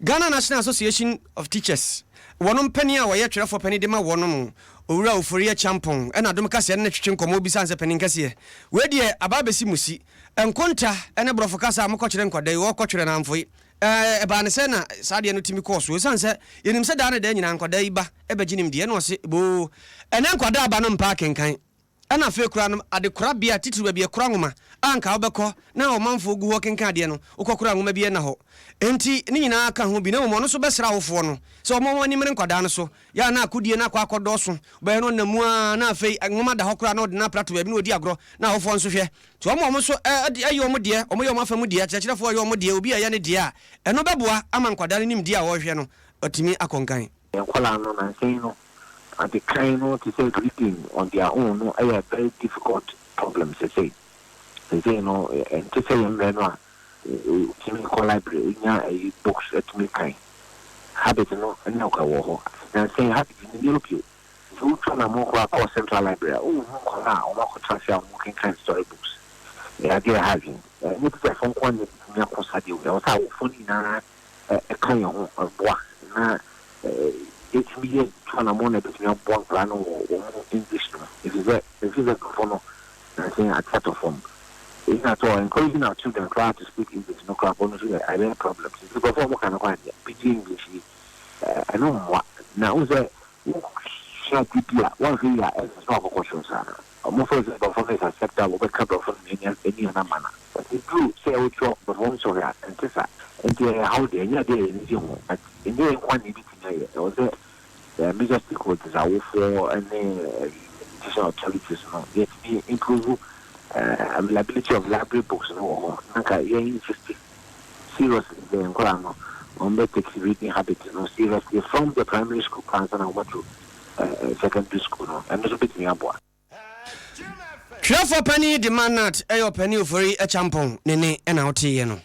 Ghana National Association of Teachers wɔnom panin a ɔyɛ twerɛfoɔ panin de ma wɔnom, Owura Ofori Acheampong ɛna Adom Kaseɛ ne no twetwe nkɔmmɔ ɔbisaa no sɛ panin kɛseɛ wei deɛ aba abɛsi mo si nkonta ne borɔfo kasa a mokɔkyerɛ nkwadaa yi wɔkɔtwerɛ no amfoe Ɛɛ, ɛbaa no sɛn na saa adeɛ no tumi kɔɔ so? Ɛsiane sɛ yɛnim sɛ daa ne daa nyinaa nkwadaa yi ba bɛgye nimdeɛ, ɛna ɔse, Boo, ɛnnɛ nkwadaa aba no mpɛ akenkan. Ɛna afei koraa no, adekorabea, titiriw baabi a ɛkora nwoma a anka wobɛkɔ na ɔmanfoɔ gu hɔ kenkan adeɛ no, wokɔkora nwoma bi ɛnna hɔ. Enti ne nyinaa ka ho bi, na mmom ɔno nso bɛsrɛ awofoɔ no sɛ wɔmma wɔn ani mmere nkwadaa no so. Yɛ a na akodie no akɔ akɔdɔɔso, wobɛhwɛ no ɔnam mu ara na afei nwoma da hɔ koraa na ɔde no apra to baabi na ɔdi agorɔ, na awofoɔ nso hwɛ. Nti wɔn a wɔn nso yɛ wɔn deɛ, wɔyɛ wɔn afa mu deɛ, akyerɛkyerɛfoɔ yɛ wɔn deɛ, obi a ɛyɛ ne deɛ a, ɛno bɛboa ama nkwadaa no nimdeɛ a wɔrehwɛ no atumi akɔ nkan. Yɛn nkwadaa no, nansa yi no, adekan no te sɛ reading on their own no yɛ very difficult problem sesei. Sesei no, ɛnte sɛ yɛn mmerɛ no a wotumi kɔ library nya ayi books tumi kan. Habit no na ɛwɔ hɔ. Nansa yi habit no nni hɔ bio. Sɛ wotu anammɔn koraa kɔ Central Library a, wonhu nkwadaa a wɔakɔtena ase a wɔrekenkan story books. Ɛyɛ ade a ɛha adwene. Ɛnyɛ tikyafo nko ara na ebetumi ako saa ade wei. Ɛwɔ sɛ awofo no nyinaa ka yɛn ho boa na yɛtumi yɛ tu anammɔn na ebetumi aboa nkwadaa no wɔ wɔn English no mu. Efisɛ ɛfiri sɛ nkurɔfo no nansa yi ate atɔ fam. Even at all, encouraging our children koraa to speak English no koraa mpo no nso yɛ ɛbɛyɛ problem. Nti nkurɔfo a wɔka no koraa deɛ, pidgin English yi, ɛno mmoa. Na wohu sɛ Wosua ade bi a, woanhwɛ yie a, ɛnsɛ sɛ woakɔkɔ soro saa. Wɔfrɛ sɛ brɔfo no is acceptable, wobɛka brɔfo no nea ani anaa mana. But ɛduru sɛ wotwerɛ brɔfo nsɔhwɛ a, ɛnte saa. Nti ɛyɛ haw deɛ, ɛnyɛ adeɛ a yɛn ani gye ho, but ɛnyɛ yɛn nko ara na yɛbɛtumi ayɛ. Ɛwɔ sɛ major stakeholders, awofoɔ ne education authorities no, yɛtumi improve. Availability of library books no wɔ hɔ na nka yɛn insist seriously sɛ yɛn nkwadaa no wɔn bɛ take reading habit no seriously from the primary school koraa ansa na wɔn atu secondary school no, ɛno nso bɛtumi aboa. Twerɛfoɔ panin de ma Nat yɛ ɔpanin Ofori Acheampong ne ne na woteeɛ no.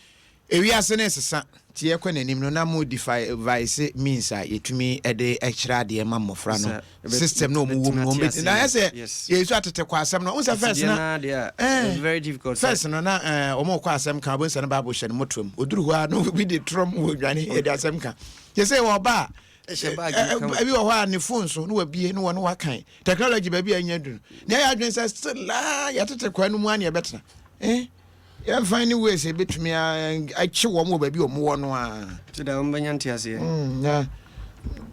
Ewiase no resesa, nti yɛkɔ n'anim no na mo device means a yɛtumi de kyerɛ adeɛ ma mmɔfra no, system no wɔn wɔ mu no wɔn bɛtumi, na ayɛ sɛ yɛsu atete kɔ asɛm no, wohu sɛ first na eh, first no na eh, wɔn kɔ asɛm ka, wɔn sɛ no Bible hyɛ no motoam, oduru hɔ a na obi de trɔm wɔ dwane yɛde asɛm ka, yɛ sɛ wɔba a ebi wɔ hɔ a ne phone so na wabie na wɔne wakan technology baabi a ɛnya duru na ɛyɛ adwene sɛ still a yɛtete kwan no mu a na yɛbɛtena eh yɛmfa ne ways ɛbɛtumi akye wɔn wɔ baabi a wɔwɔ no a nti da wɔbɛnya nteaseɛ mm, na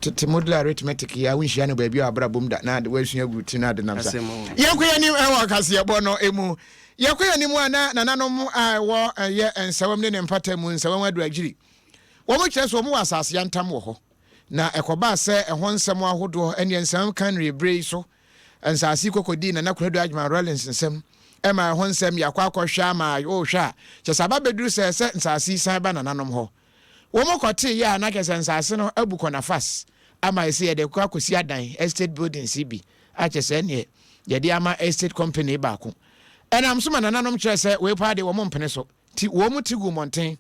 tete modular arithmetic yi a wonhyia no baabi a abrabɔ mu da na ade wasua gu ti no ade nam sa yɛnkɔ yɛn anim ɛwɔ kaseɛbɔ no mu yɛkɔ yɛn anim a na nananom a ɛwɔ ɛyɛ nsawam ne ne mpata mu nsawam aduagyiri Wɔkyerɛ sɛ wɔwɔ asase yantam wɔ hɔ, na ɛkɔbaa sɛ ɛhɔ nsɛm ahodoɔ ne nsɛm kanrie berɛ yi so nsase yi kɔkɔdii Nana Konadu Agyeman Rawlings nsam ma ɛho nsɛm yɛakɔ akɔhwɛ ama wohwɛ a kyerɛ sɛ aba bɛduru sɛ sɛ nsase yi san ba nananom hɔ. Wɔn kɔteeɛ a na kyerɛ sɛ nsase no abu kɔnafas ama ɛsɛ yɛde kɔ akɔsi adan, estate buildings yi bi a kyerɛ sɛ ɛneɛ yɛde ama estate company baako. Ɛnam so ma nananom kyerɛ sɛ wei paa deɛ wɔn mpene so nti wɔn ti guu mmɔnten.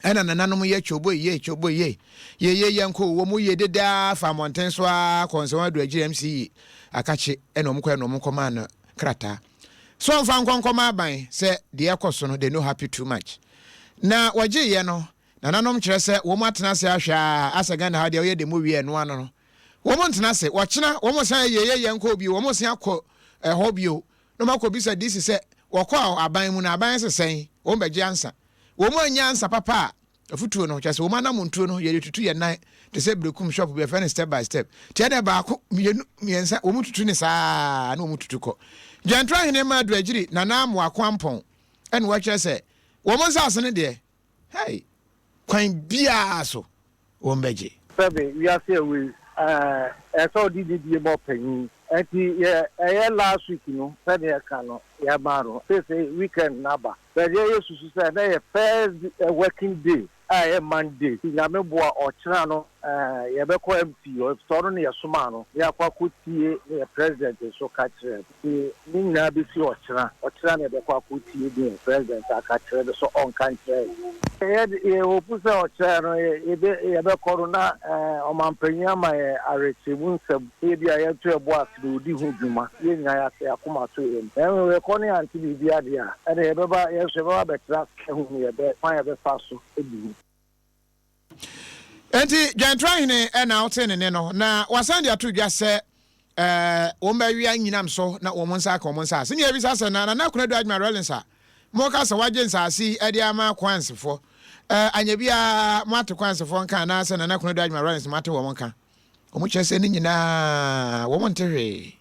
Ɛna nananom yɛ kyobo ye kyobo ye ye ye yɛnkɔ o wɔn ye dede ara fa mmɔnten so ara kɔ nsɛm adu agyiri MC akakye ɛna wɔn kɔ ɛna wɔn kɔ maa no krataa so ɔnfa nkɔ nkɔma aban sɛ deɛ ɛkɔ so no they no happy too much na wɔgye yɛ no nananom kyerɛ sɛ wɔn atena ase ahwɛ a asɛ Ghana ha deɛ ɔyɛ demo wie ɛno ano no wɔn ntena ase wɔkyena wɔn san yɛ ye yɛnkɔ bio wɔn san akɔ ɛhɔ bio na wɔn akɔ bisa DC sɛ wɔkɔ aban mu na aban sesɛn wɔn bɛgye ansa. Wɔn annya ansa papa a, afutuo no, kyerɛ sɛ wɔn anamontuo no, yɛde tutu yɛn nan te sɛ berekum shop bi, yɛfrɛ no step by step. Nti ɛnna baako, mmienu, mmiɛnsa, wɔn tutu ne saa na wɔn tutu kɔ. Gyanto ahene mmaa Aduagyiri, Nana Amoako Ampɔn, ɛna wɔkyerɛ sɛ wɔn nsaase no deɛ, hei, kwan biara so wɔn bɛgye. Sɛbe wiase a wei ɛɛ ɛsɛ sɛ ɔde nidie ma ɔpanyin nti yɛ ɛyɛ last week no sɛdeɛ yɛka no yɛmaa no seesei weekend no aba but yɛ yɛ susu sɛ ɛnɛ yɛ first working day a ɛyɛ Monday nti Nyame boa ɔkyena no ɛɛ yɛbɛkɔ MC hɔ efisɛ ɔno na yɛsomaa no na yɛakɔ akɔ tie ne yɛ president nso ka kyerɛ no. Nti ne nyinaa bɛsi ɔkyena. Ɔkyena na yɛbɛkɔ akɔtie deɛ President aka kyerɛ no sɛ ɔnka nkyerɛ yɛn. Yɛ yɛ hope sɛ ɔkyena no yɛbɛ yɛbɛkɔ no na ɔmanpanyin ama yɛn awerɛkyerɛmu nsɛm sɛ ebia yɛnto yɛn bo ase na ɔdi ho dwuma. Yɛn nyinaa yɛate yɛn akoma ato yɛn mu. Na mmom yɛkɔ na yɛante biribiara deɛ a, ɛnneɛ yɛbɛba yɛn nso yɛbɛba abɛtena ase ahu deɛ yɛbɛ kwan a yɛbɛfa so adi ho. Enti Dwantoa hene na wotee ne nne no, na wasan de ato dwa sɛ wɔn bɛwea nyinam so na wɔn nsa aka wɔn nsaase. Nea ebisa sɛ, na Nana Konadu Agyeman Rawlings a moka sɛ wagye nsaase yi de ama Kwansefoɔ, anyɛ biara moate Kwansefoɔ nka anaasɛ Nana Konadu Agyeman Rawlings moate wɔn nka? Wɔn kyerɛ sɛ ne nyinaa wɔn nte hwee.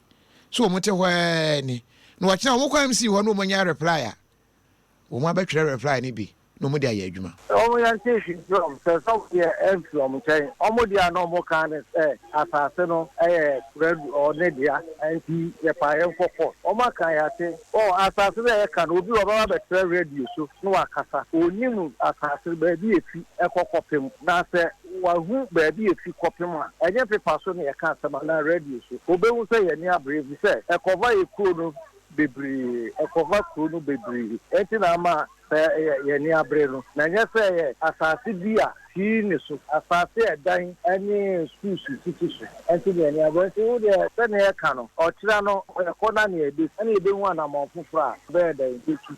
So wɔn te hɔ ara ni. Na wɔkyena wɔn kɔ MC hɔ na wɔn anya reply a, Wɔn abɛtwerɛ reply no bi na wɔn de ayɛ adwuma. Wɔn yɛn nte hwee mfiri wɔn sɛ sɛ wɔn deɛ ɛmfiri wɔn nkyɛn. Wɔn deɛ a na wɔn ka ne sɛ asase no yɛ Kuradu ɔne dea nti yɛpaa yɛn kɔ court. Wɔn aka yɛate. Wɔn asase no a yɛka no obi wɔ ɔbɛba abɛtra radio so na wakasa. Ɔnim asase no baabi efi ɛkɔ kɔpem na sɛ wahu baabi efi kɔpem a ɛnyɛ paper so na yɛka asɛm anaa radio so. Ɔbɛhu sɛ yɛn ani abere efisɛ ɛkɔva yɛ kuro no bebree, ɛkɔfa kuro no bebree nti na ama sɛ yɛn ani abere no, na ɛnyɛ sɛ ɛyɛ asase bi a pii nni so, asase a ɛdan ne schools sisi so nti na yɛn ani abere. Nti wo deɛ sɛdeɛ yɛka no, ɔkyena no yɛkɔ na nea ɛbɛsi, ɛna yɛbɛhu anammɔn foforɔ a ɛbɛyɛ dɛn bɛtu.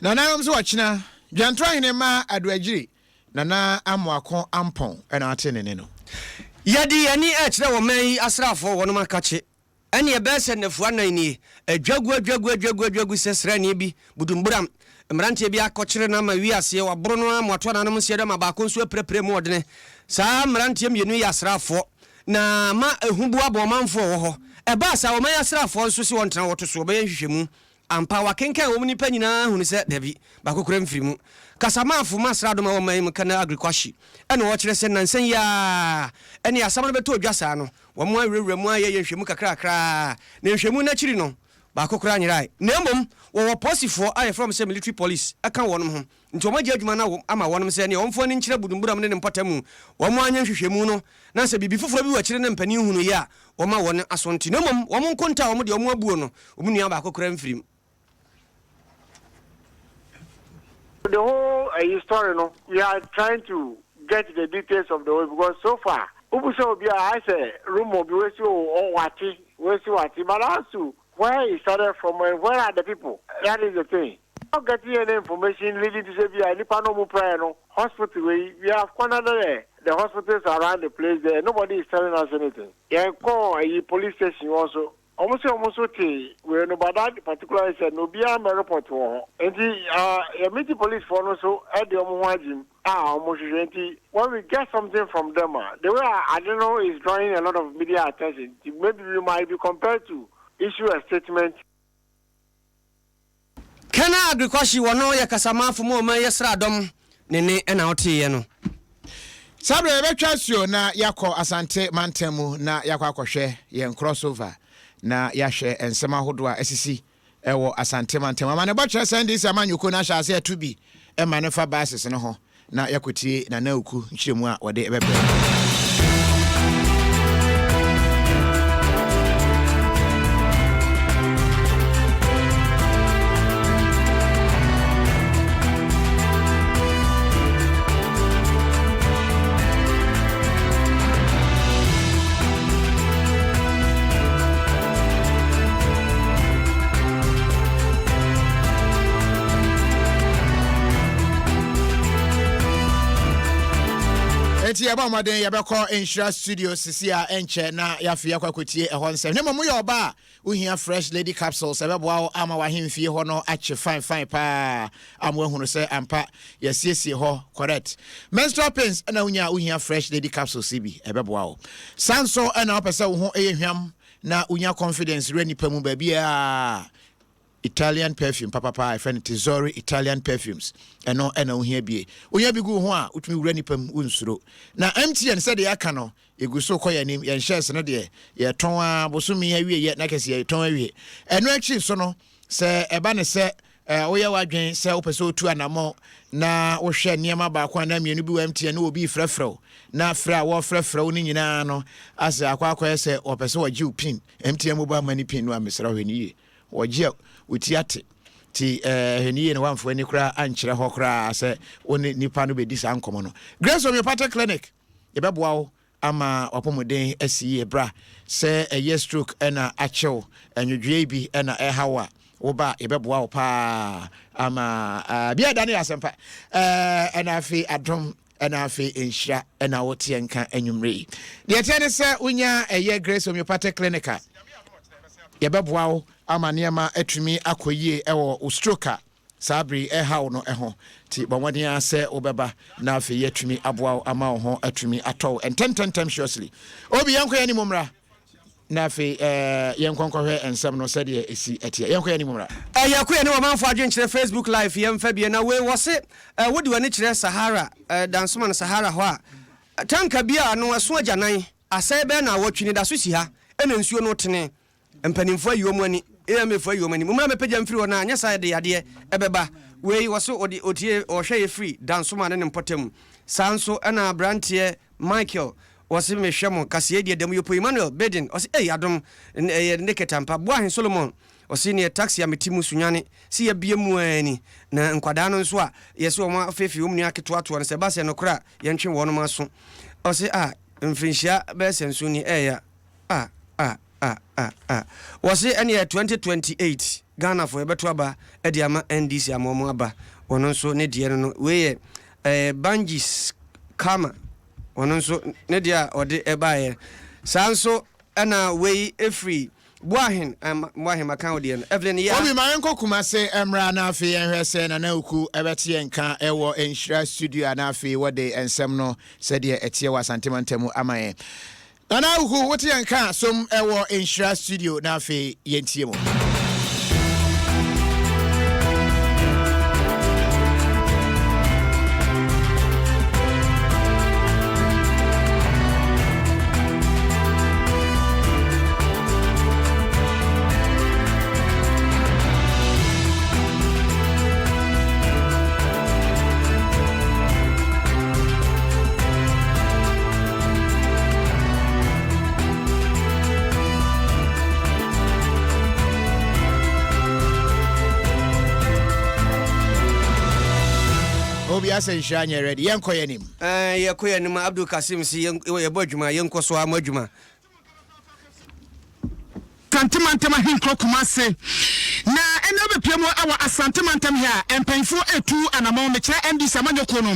Nananom nso ɔkyena, Dwanto ahene mma Adoagyiri, Nana Amoako Ampɔn na ate ne nne no. Yɛde yɛn ani rekyerɛ ɔman yi asraafoɔ wɔnom akakye Ɛnneɛ ɛbɛyɛ sɛ nnafua nnan nie, adwagu, adwagu, adwagu, adwagu sɛ sraani bi, budumburam. Mmeranteɛ bi akɔkyere no ama awie aseɛ, wɔaboro no ara ma wato ananom nseɛ do ama baako nso apirapira mu ɔdene. Saa mmeranteɛ mmienu yi yɛ asraafoɔ, na ama ehu bu abɔ ɔmanfoɔ a wɔwɔ hɔ. Ɛbaa saa, ɔman asraafoɔ nso se wɔntena hɔ, wɔto so, wɔbɛyɛ nhwehwɛmu. Ampa, wɔakenkan wɔn nnipa nyinaa ahunu sɛ, dabi, baako koraa mfiri mu. Kasamafo ma asraadɔm a ɛwɔ ɔman yi mu, Colonel Aggrey Quashie, na ɔkyerɛ sɛ nnansa yi ara ne asɛm no bɛtɔ dwa saa no, wɔawurawura mu ayɛ nhwehwɛmu kakrakra, na nhwehwɛmu no akyiri no, Baako koraa nyerae. Na mmom wɔwɔ polisifoɔ a yɛfrɛ wɔn sɛ military police ka wɔnom ho. Nti wɔagye adwuma no ama wɔnom sɛ neɛ wɔmfa ani nkyerɛ Budumburam ne ne mpɔtamu. Wɔn anyɛ nhwehwɛmu no na sɛ biribi foforɔ bi wɔ akyire na mpanin hunuiɛ a, wɔma wɔn aso nte. Na mmom wɔn nkonta a wɔn deɛ wɔn abuo no, wɔn nua baako koraa mfiri mu. The whole uh, story no, we are trying to get the details of the way because so far, wobisa obi a ayɛ sɛ rumour bi wei si o wate wei si wate but as to where it started from and where are the people that is the thing. Not getting any information leading to say bi a nipa no ɔmo praeɛ no hospital wei we have cornered the the hospitals around the place there nobody is telling us anything. Yɛn kɔɔ ayi police station hɔ nso Wɔn se wɔn nso te wei no but that particular incident no obiara mmɛ report wɔ hɔ nti ah yɛ meet police foɔ no nso de wɔn ho agyim a wɔn hwehwɛ nti when we get something from them a the way a ade no is drawing a lot of media attention nti maybe we might be compelled to issue a statement. Ken Aggrey-Quashie wɔno yɛ kasamafo ma ɔman yɛ sraadɔm ne ne na woteeɛ no. Saa berɛ yɛbɛtwa asuo na yɛakɔ Asante mantam mu na yɛakɔ akɔhwɛ yɛn crossover na yɛahwɛ nsɛm ahodoɔ a asisi wɔ Asante mantam. Amanebɔ kyerɛ sɛ NDC amanyɔkuo no ahyɛ aseɛ atu bi ma no fa buses no ho. na yɛakɔtie Nana Oku nkyerɛmu a wɔde bɛbrɛ yɛn. Enti yɛbɔ mmɔden yɛbɛkɔ Nhyira Studio sisi a ɛnkyɛ na yɛafei akɔ akɔtie ɛhɔ nsɛm. Ne mmom woyɛ ɔba a wohia Fresh Lady Capsules ɛbɛboa wo ama w'ahemfie hɔ no akye fine fine paa ama woahunu sɛ ampa yɛasiesie hɔ correct. Menstrual pains ɛna wonya a wohia Fresh Lady Capsules yi bi ɛbɛboa wo. Saa nso ɛna wopɛ sɛ wo ho yɛ hwam na wonya confidence wura nipa mu baabiara Italian perfume papapa a yɛfrɛ no Tesori Italian perfumes. Ɛno na wohia bie. Wonya bi gu wo ho a, wotumi wura nnipa mu, wonsuro. Na MTN sɛdeɛ yɛaka no, yɛgu so kɔ yɛn anim. Yɛn shares no deɛ, yɛtɔn ara bosome awieɛ na kɛse yɛtɔn awie. Ɛno akyi nso no, sɛ ɛba ne sɛ woyɛ w'adwene sɛ wopɛ sɛ wotu anammɔn na wohwɛ nneɛma baako anaa mmienu bi wɔ MTN na obi refrɛfrɛ wo na frɛ a wɔrefrɛfrɛ wo no nyinaa no asɛ akɔ akɔyɛ sɛ wɔpɛ sɛ wɔgye wo pin, MTN mobile money pin no a, mesrɛ wo hwɛ no yie. Wɔgye a wo ti ate. Nti eh, hwɛ no yie na woamfa w'ani koraa ankyerɛ hɔ koraa sɛ wo ne nipa no bɛdi saa nkɔmmɔ no. Grace Homeopathic Clinic, yɛbɛboa wo ama w'apɔmuden asi yie. Bra, sɛ ɛyɛ stroke na akye wo, nwodwoeɛ bi na ɛreha wo a, woba a yɛbɛboa wo paa ama ah, bia ɛda no yɛ asɛmpa. Eh, ɛna afei adom ɛna afei nhyira ɛna woteɛ nka anwummerɛ yi. Deɛ ɛteɛ ne sɛ wonya ɛyɛ Grace Homeopathic Clinic a, yɛbɛboa wo ama nneɛma atumi akɔ yie ɛwɔ wo stroke a saa bere yi ɛhaw no ho. Nti bɔ mmɔden ara sɛ wobɛba na afei yɛatumi aboa wo ama wo ho atumi atɔ wo ntɛmntɛmntɛm surely. Obi yɛnkɔ yɛn anim mmra. Na afei yɛnkɔ nkɔhwɛ nsɛm no sɛdeɛ ɛsi teɛ. Yɛnkɔ yɛn anim mmra. Yɛko yɛne ɔmanfoɔ adwenkyerɛ Facebook live yɛmfa bie na wei wɔse wode w'ani kyerɛ Sahara Dansoman Sahara hɔ a tanka bi a ano ɛso agyanan asɛe bɛyɛ naawɔtwe ni da so si ha ɛna nsuo no tene Mpanimfoɔ ayi wɔn ani, AMA foɔ ayi wɔn ani. Mommra mmɛpagya mfiri hɔ na anyɛ saa yɛde yadeɛ ɛbɛba. Wei wɔse ɔde ɔtie ɔhwɛ yɛ firi Dansoma ne ne mpɔtam. Saa nso ɛna abranteɛ Michael wɔse mehwɛ mo kaseɛ deɛ damu yopo Emmanuel Baden ɔse ei adom ɛyɛ naked ampa. Boahen Solomon ɔse neɛ taxi a mete mu Sunyani se yɛabue mu ara ni na nkwadaa no nso a yɛse wɔn afeefee wɔn nua ketewa toɔ no sɛ ɛba sɛ nokorɛ a yɛntwe wɔnom aso. Ɔse ah mfirinhyia bɛyɛ sɛ nson ni ɛɛya ah ah. Ah ah ah wɔse ɛneɛ 2028 Ghanafoɔ yɛbɛto aba de ama NDC ama wɔn aba wɔno nso ne deɛ no no wei yɛ eh, Banjis Karma wɔno nso ne deɛ a ɔde ɛbaeɛ saa nso ɛna wei ɛfiri Boahen eh, Boahen maka wo deɛ no Evelyn Yaa. Obi ma yɛnkɔ Kumase mmra na afei yɛnhwɛ sɛ Nana Oku bɛte yɛn nka wɔ Nhyira studio a na afei wɔde nsɛm no sɛdeɛ ɛteɛ wɔ Asante mantam mu ama yɛn. Nana Awuku wote yɛn nka som wɔ Nhyira studio na afei yɛntie mu. asɛ nhyira nyɛ ready. Yɛnkɔ yɛn anim. Ɛɛ yɛkɔ yɛn anim Abdul Kasim si yɛn yɛbɔ adwuma yɛnkɔ so ara mo adwuma. Asante Mantam Ahenkuro Kumase na ɛnɛ wobɛpue mu wɔ Asante Mantam ha a mpanyinfoɔ retu anamɔn mekyerɛ NDC amanyɔkuo no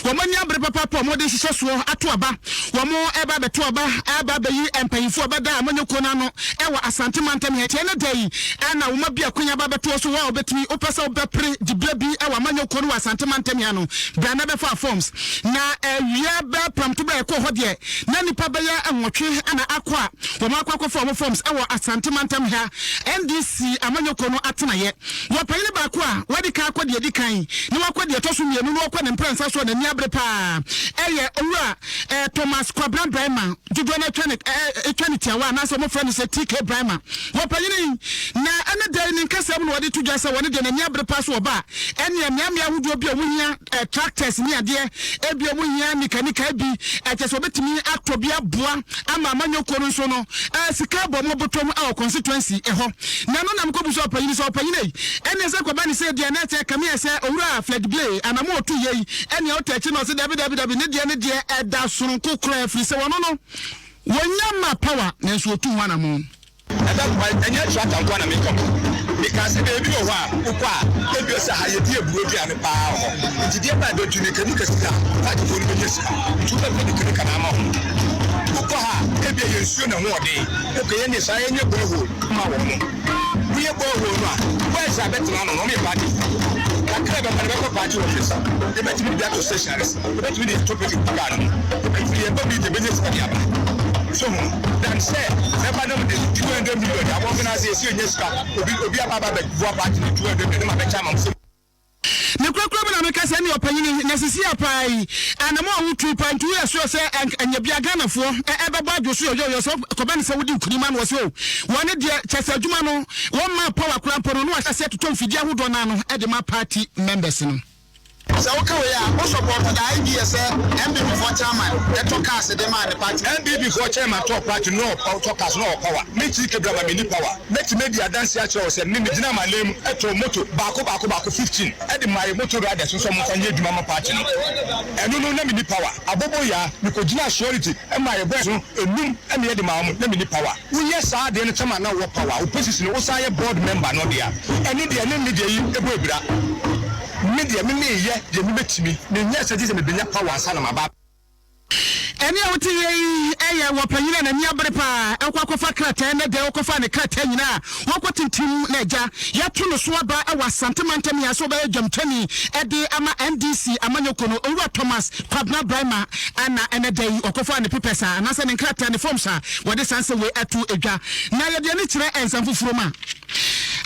wɔn ani abere papaapa a wɔde hyehyɛ soɔ ato aba wɔn ɛreba abɛto aba ɛreba abɛyi mpanyinfoɔ a bɛda amanyɔkuo no ano ɛwɔ Asante Mantam ha tiɛ ne da yi ɛna wɔn abi akonya ba abɛtoɔ so wɔ a wɔbɛtumi wopɛ sɛ wobɛpere diberɛ bi ɛwɔ amanyɔkuo no wɔ Asante Mantam ha no bra na bɛfa forms na awia bɛ pramto bɛ ɛkɔ hɔ deɛ na nnipa bɛyɛ nwɔtwe na akɔ a wɔn akɔ akɔfa wɔn forms wɔ Asante mantam ha NDC amanyɔkuo no atenaeɛ. Wɔ panyini baako a wadi kan akɔ deɛ ɛdi kan na wakɔ deɛ ɛtɔ so mmienu na wakɔ ne mprɛnsa so a n'ani abere paa yɛ Owura Thomas Kwabena Braimah, dodoɔ no atwa ne twa ne tiawa anaasɛ wɔfrɛ no sɛ TK Braimah. Wɔ panyini yi na ɛne da yi ne nkasa mu na wɔde to dwa sɛ wɔne deɛ n'ani abere paa so ɔba a ɛneɛ mmeammea ahodoɔ bi a wɔhia tractors ne adeɛ, ebia wɔn hia nikanika bi, ɛkyɛ sɛ wɔbɛtumi atɔ bi aboa ama amanyɔkuo no nso no, sika abɔ wɔn bɔtɔ mu wɔ constituency ɛhɔ. Na ɛno na mekɔbu sɛ ɔpanyin sɛ ɔpanyin ei, ɛneɛ sɛ kɔba ne sɛ deɛ na ɛkyɛ kame ayɛ sɛ owura Fred Blay anamo ɔtu yei, ɛneɛ ɔtɔ akyi na ɔse dabi dabi dabi, ne deɛ ne deɛ ɛda sononko koraa ɛfiri sɛ wɔno no wɔnya ma power nanso ɔtu ho anamo. Ɛbɛboa, ɛnyɛ tractor nko ara na meka o. Mekaa sɛ baabi wɔ hɔ a wokɔ a, ebia sɛ ha yɛdi aburo aduane paa wɔ hɔ. Nti deɛ ɛbɛn a bɛtu nika-nika sika a, partyfoɔ no bɛnya sika. Nti wobɛpɛ nika-nika no ama wɔn. Wokɔ ha a, ebia yɛn nsuo na ɛho ɔden. Okay, yɛn deɛ saa yɛnyɛ borehole mma wɔn. Woyɛ borehole no a, boys a bɛtena ano no, wɔyɛ partyfoɔ. Kakra a ɛbɛba no bɛkɔ party office. Yɛbɛtumi de bi ato stationaries. Yɛbɛtumi de ato petrol gu car no mu. Yɛbɛtumi, yɛba bi yɛbɛnya sika de aba. So ho? Than sɛ mɛba na mede 200 million de abɔ organise yɛsi yɛnya sika, obi obi aba aba abɛboa party no 200 million na mabɛkyɛ ama mo sɛ. Ne korakora mu na meka sɛ ɛne ɔpanyini na sisi a paa yi anamɔ a wotu paa nti woyɛ sure sɛ ɛnyɛ bia Ghanafoɔ ɛbɛbɔ adwo so yɔyɔyɔ sɛ kɔba ne sɛ wodi nkunim ano ɔsɛ o wɔne deɛ kyɛ sɛ adwuma no wɔn maa power koraa mpo no na wahyɛ aseɛ totɔ mfidie ahodoɔ no ano de ma party members no. Sɛ woka wei a, wo support the idea sɛ NPP foɔ chairman tɔ cars de maa ne party? NPP foɔ chairman tɔɔ party no na ɔtɔ cars na ɔwɔ power. Me Chike Brama menni power. Mɛtumi adi adanseɛ akyerɛ wo sɛ me megyinaa m'anan mu tɔɔ moto baako baako baako 15 de maa yɛ motor riders nso wɔmfa nyɛ adwuma ma party no. Ɛno no na menni power. Aboboyaa, mekɔgyinaa surety maa yɛ boys no nnum na yɛde maa wɔn, na menni power. Woyɛ saa adeɛ no kyɛm a na wowɔ power, wo position no wosan yɛ board member no deɛ a, ɛno deɛ ne me deɛ yi bɔ abira. Me deɛ me meyɛ deɛ me bɛtumi, menyɛɛ sɛ gye sɛ mebɛnya power ansa na maba. Ɛnne a wote yɛ yi yɛ wɔ panyin a n'ani abere paa rekɔ akɔfa krataa ɛnnɛ da yi ɔkɔfaa ne krataa nyinaa a wɔkɔ tintim na agya yɛato no so aba wɔ Asante mantam yi ase ɔbɛyɛ dwamtwani de ama NDC amanyɔkuo no Owura Thomas Kwabena Braimah na ɛnnɛ da yi ɔkɔfaa ne papers a anaasɛ ne nkrataa ne forms a wɔde saa nsɛm wei ato dwa na yɛde ani kyerɛ nsɛm foforɔ mu a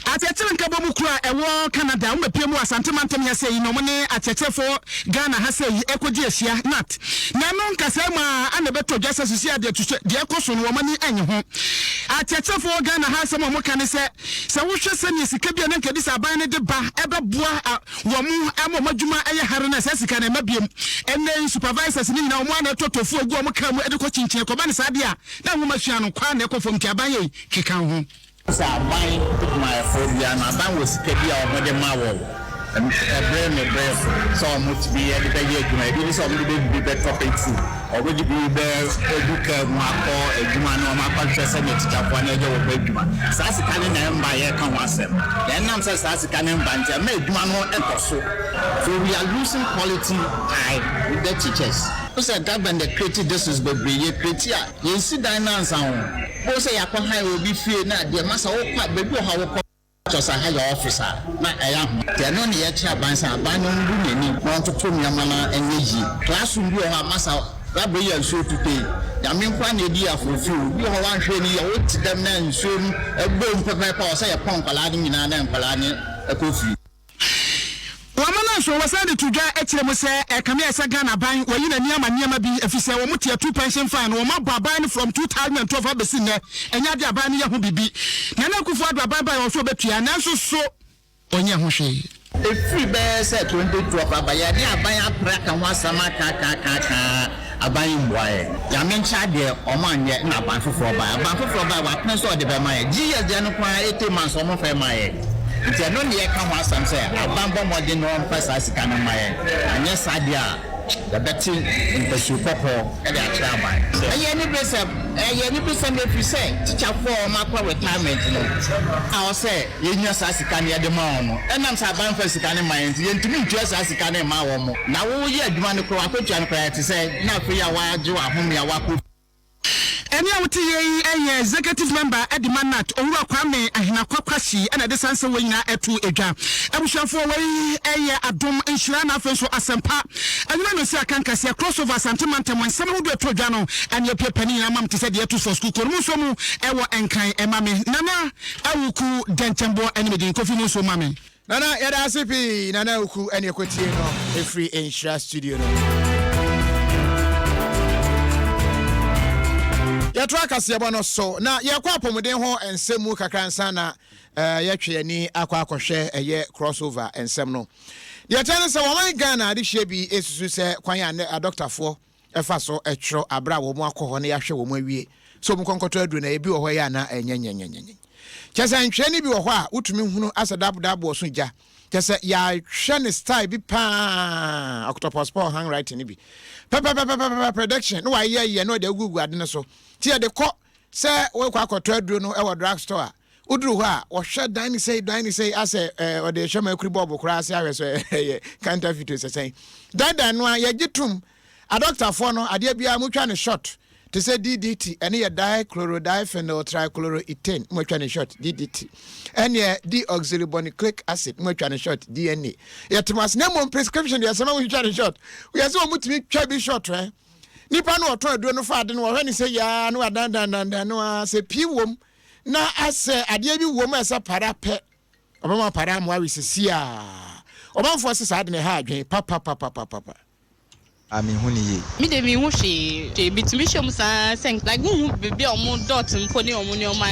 Akyerɛkyerɛ Nkabom kuo a ɛwɔ Canada, wɔn bɛpue mu wɔ Asante mantam ha sei na wɔn ne akyerɛkyerɛfoɔ Ghana ha sei ɛkɔgye ahyia, nat. Na ɛno nkasaɛ mu ara na ɛbɛtɔ dwa sɛ seesei a deɛ ɛto deɛ ɛkɔ so no wɔn ani nnye ho. Akyerɛkyerɛfoɔ wɔ Ghana ha asɛm a wɔka ne sɛ, sɛ wohwɛ sɛdeɛ sika bi a na anka ɛdi sɛ aban no de ba ɛbɛboa wɔn ma wɔn adwuma yɛ hare no a, saa sika no ɛmma biom. Ɛnnɛ yi supervisors no nyinaa wɔn ara na ɛtɔ tofuo gu wɔn kaa mu de kɔ kyinkyin, ɛkɔba no saa deɛ a na nwoma sua no kɔ ara na ɛkɔ fam nti aban yei keka wo ho. Sɛ aban adwumayɛfoɔ biara no, aban wɔ sika bi a wɔde ma wɔn ɛberɛ ne berɛ so sɛ wɔtumi de bɛyɛ adwuma. Ebi ne sɛ wɔde bɛ bi bɛtɔ petrol, wɔde bi bɛgu kaa mu akɔ adwuma na wɔakɔhwɛ sɛdeɛ tikyafoɔ no reyɛ wɔn adwuma. Saa sika no na ɛmma yɛreka ho asɛm. Na ɛnam sɛ saa sika no mma nti, ɛmma adwuma no nkɔ so. So we are losing quality time with the teachers. Wohu sɛ government na create districts bebree, yɛ create a, Yɛnsi dan no ansa o. Bohu sɛ yɛakɔ han wɔ obi fie na deɛ masa wokɔ a baabi wɔ hɔ a wokɔ kyerɛ sɛ ha yɛ office a na ɛyɛ ahoma. Nti ɛno na yɛkyerɛ aban sɛ aban no mbu n'ani na ɔntoto nneɛma no nyɛ yie. Classroom bi wɔ hɔ a masa dabere yi a nsuo tutɔ yi Nyame nkoa na ɛdi aforofie o. Bi wɔ hɔ woanhwɛ no yie a wote dɛm na nsuo no bɔ mu pɛpɛɛpɛ a ɔsɛ yɛpɔn nkwadaa no nyinaa na nkwadaa no kɔ fie. Wɔn no nso, wɔsan de to dwa kyerɛ mu sɛ ɛkame ayɛ sɛ Ghana aban wɔayi n'ani ama nneɛma bi efisɛ wɔn tier 2 pension fund no wɔn abɔ aban no from 2012 abɛsi nnɛ ɛnyɛ adeɛ aban no yɛ ho biribi. Nana Akufo Addo aban baeɛ ɔso ɔbɛtua nanso so ɔnyɛɛ ho hwee. Ɛfiri bɛyɛ sɛ 2012 aba yɛne aban apere aka ho asɛm aka aka aka aka ara aban yi mmoa yɛn. Nyame nkyɛ adeɛ ɔmo anyɛ na aban foforɔ baeɛ. Aban foforɔ baeɛ wapene sɛ ɔde bɛma yɛn. GS deɛ no koraa 80 months ɔmo mfa mmaa yɛn. Nti ɛno ne yɛka ho asɛm sɛ aban bɔ mmɔden na ɔmfa saa sika no mma yɛn, anyɛ saa deɛ a yɛbɛte ntasuo kɔkɔɔ de akyerɛ aban. Ɛyɛ aniberesɛm, ɛyɛ aniberesɛm ɛfiri sɛ tikyafoɔ a wɔakɔ retirement no a ɛwɔ sɛ yɛnya saa sika no yɛde ma wɔn no, ɛnam sɛ aban mfa sika no mma yɛn nti yɛntumi ntua saa sika no mma wɔn. Na woyɛ adwuma no koraa, w'akatua no koraa ɛte sɛ na afei a woagye w'ahome a woakɔ. Ɛnne a wote yɛ yi yɛ Executive Member de ma nat, Owura Kwame Ahinakwa Kwasi na ɛde saa nsɛm wei nyinaa too dwa. Abusuafoɔ, wei yɛ adom, nhyira na afei nso asɛmpa. Anwummerɛ no nsi aka nkaseɛ, Crossover, Asante Mantam, nsɛm ahodoɔ a ɛtɔ dwa no ɛne apue pɛ ne nyinaa ma me te sɛ deɛ ɛto soɔ sukuu kɔ no mu nsuo mu ɛwɔ Nkran ɛma me. Nana Awuku Dɛnkyɛmboɔ ɛne me din, Kofi mu nsuo ma me. Nana yɛda ase pii Nana Awuku ɛne ɛkɔtie no ɛfiri Nhyira studio no. Yɛto akaseɛbɔ no so na yɛkɔ apɔmuden ho nsɛm mu kakra nsa na eh, yɛtwe ani akɔ akɔhwɛ ɛyɛ crossover nsɛm no. Deɛ ɛkyɛ ne sɛ wɔn Ghana adehyeɛ bi ɛsusu sɛ kwan a nnɛ adɔktafoɔ ɛfa so ɛtwerɛ aberɛ a wɔn akɔ hɔ na yɛahwɛ wɔn awie sɛ wɔn nkɔnkɔtɔ aduro na ebi wɔ hɔ ɛyɛ anaa ɛnyɛ nyɛnyɛnyɛnyɛ. Kyɛ sɛ ntwerɛ no bi wɔ hɔ a wotumi hunu asɛ dabodaboɔ so gya. Kyɛ sɛ yɛahwɛ ne style bi paa, octopus paul handwriting no bi pɛpɛpɛpɛpɛ prediction na wayɛ yɛ na ɔde agugu ade no so. Nti yɛde kɔ sɛ wokɔ akɔtɔ aduro no wɔ drug store a, woduru hɔ a wɔhwɛ dan ne sɛi dan ne sɛi asɛ ɔde hwɛ ma akuri bɔɔbo koraa ase ahwɛ sɛ ɛyɛ counterfeit sɛ sɛn. Dandan no a yɛgye tom. Adɔktafoɔ no, adeɛ biara motwa no short te sɛ DDT, ɛno yɛ dichlorodiphenyl trichloroethane, motwa no short DDT, ɛneɛ deoxyribonucleic acid, motwa no short DNA. Yɛte mo ase, na mmom prescription deɛ sɛ ma motwitwa no short. Woyɛ sɛ wɔmutumi twa bi short ɛ. Nipa no ɔtɔn aduro no fa ade no wɔhwɛ ne sɛ yaa no adandandandan no ara sɛ pii wom na asɛ adeɛ bi wom a ɛsɛ para pɛ. Ɔbɛma para amoa we sisi a. Ɔmanfoɔ se saa ade no ɛha adwene papapapapapa. A menhu no yie. Me de menhu hwee hwee metumi hwɛ mu saa sɛ like wonhu baabi a wɔn dot mpo ne wɔn nneɛma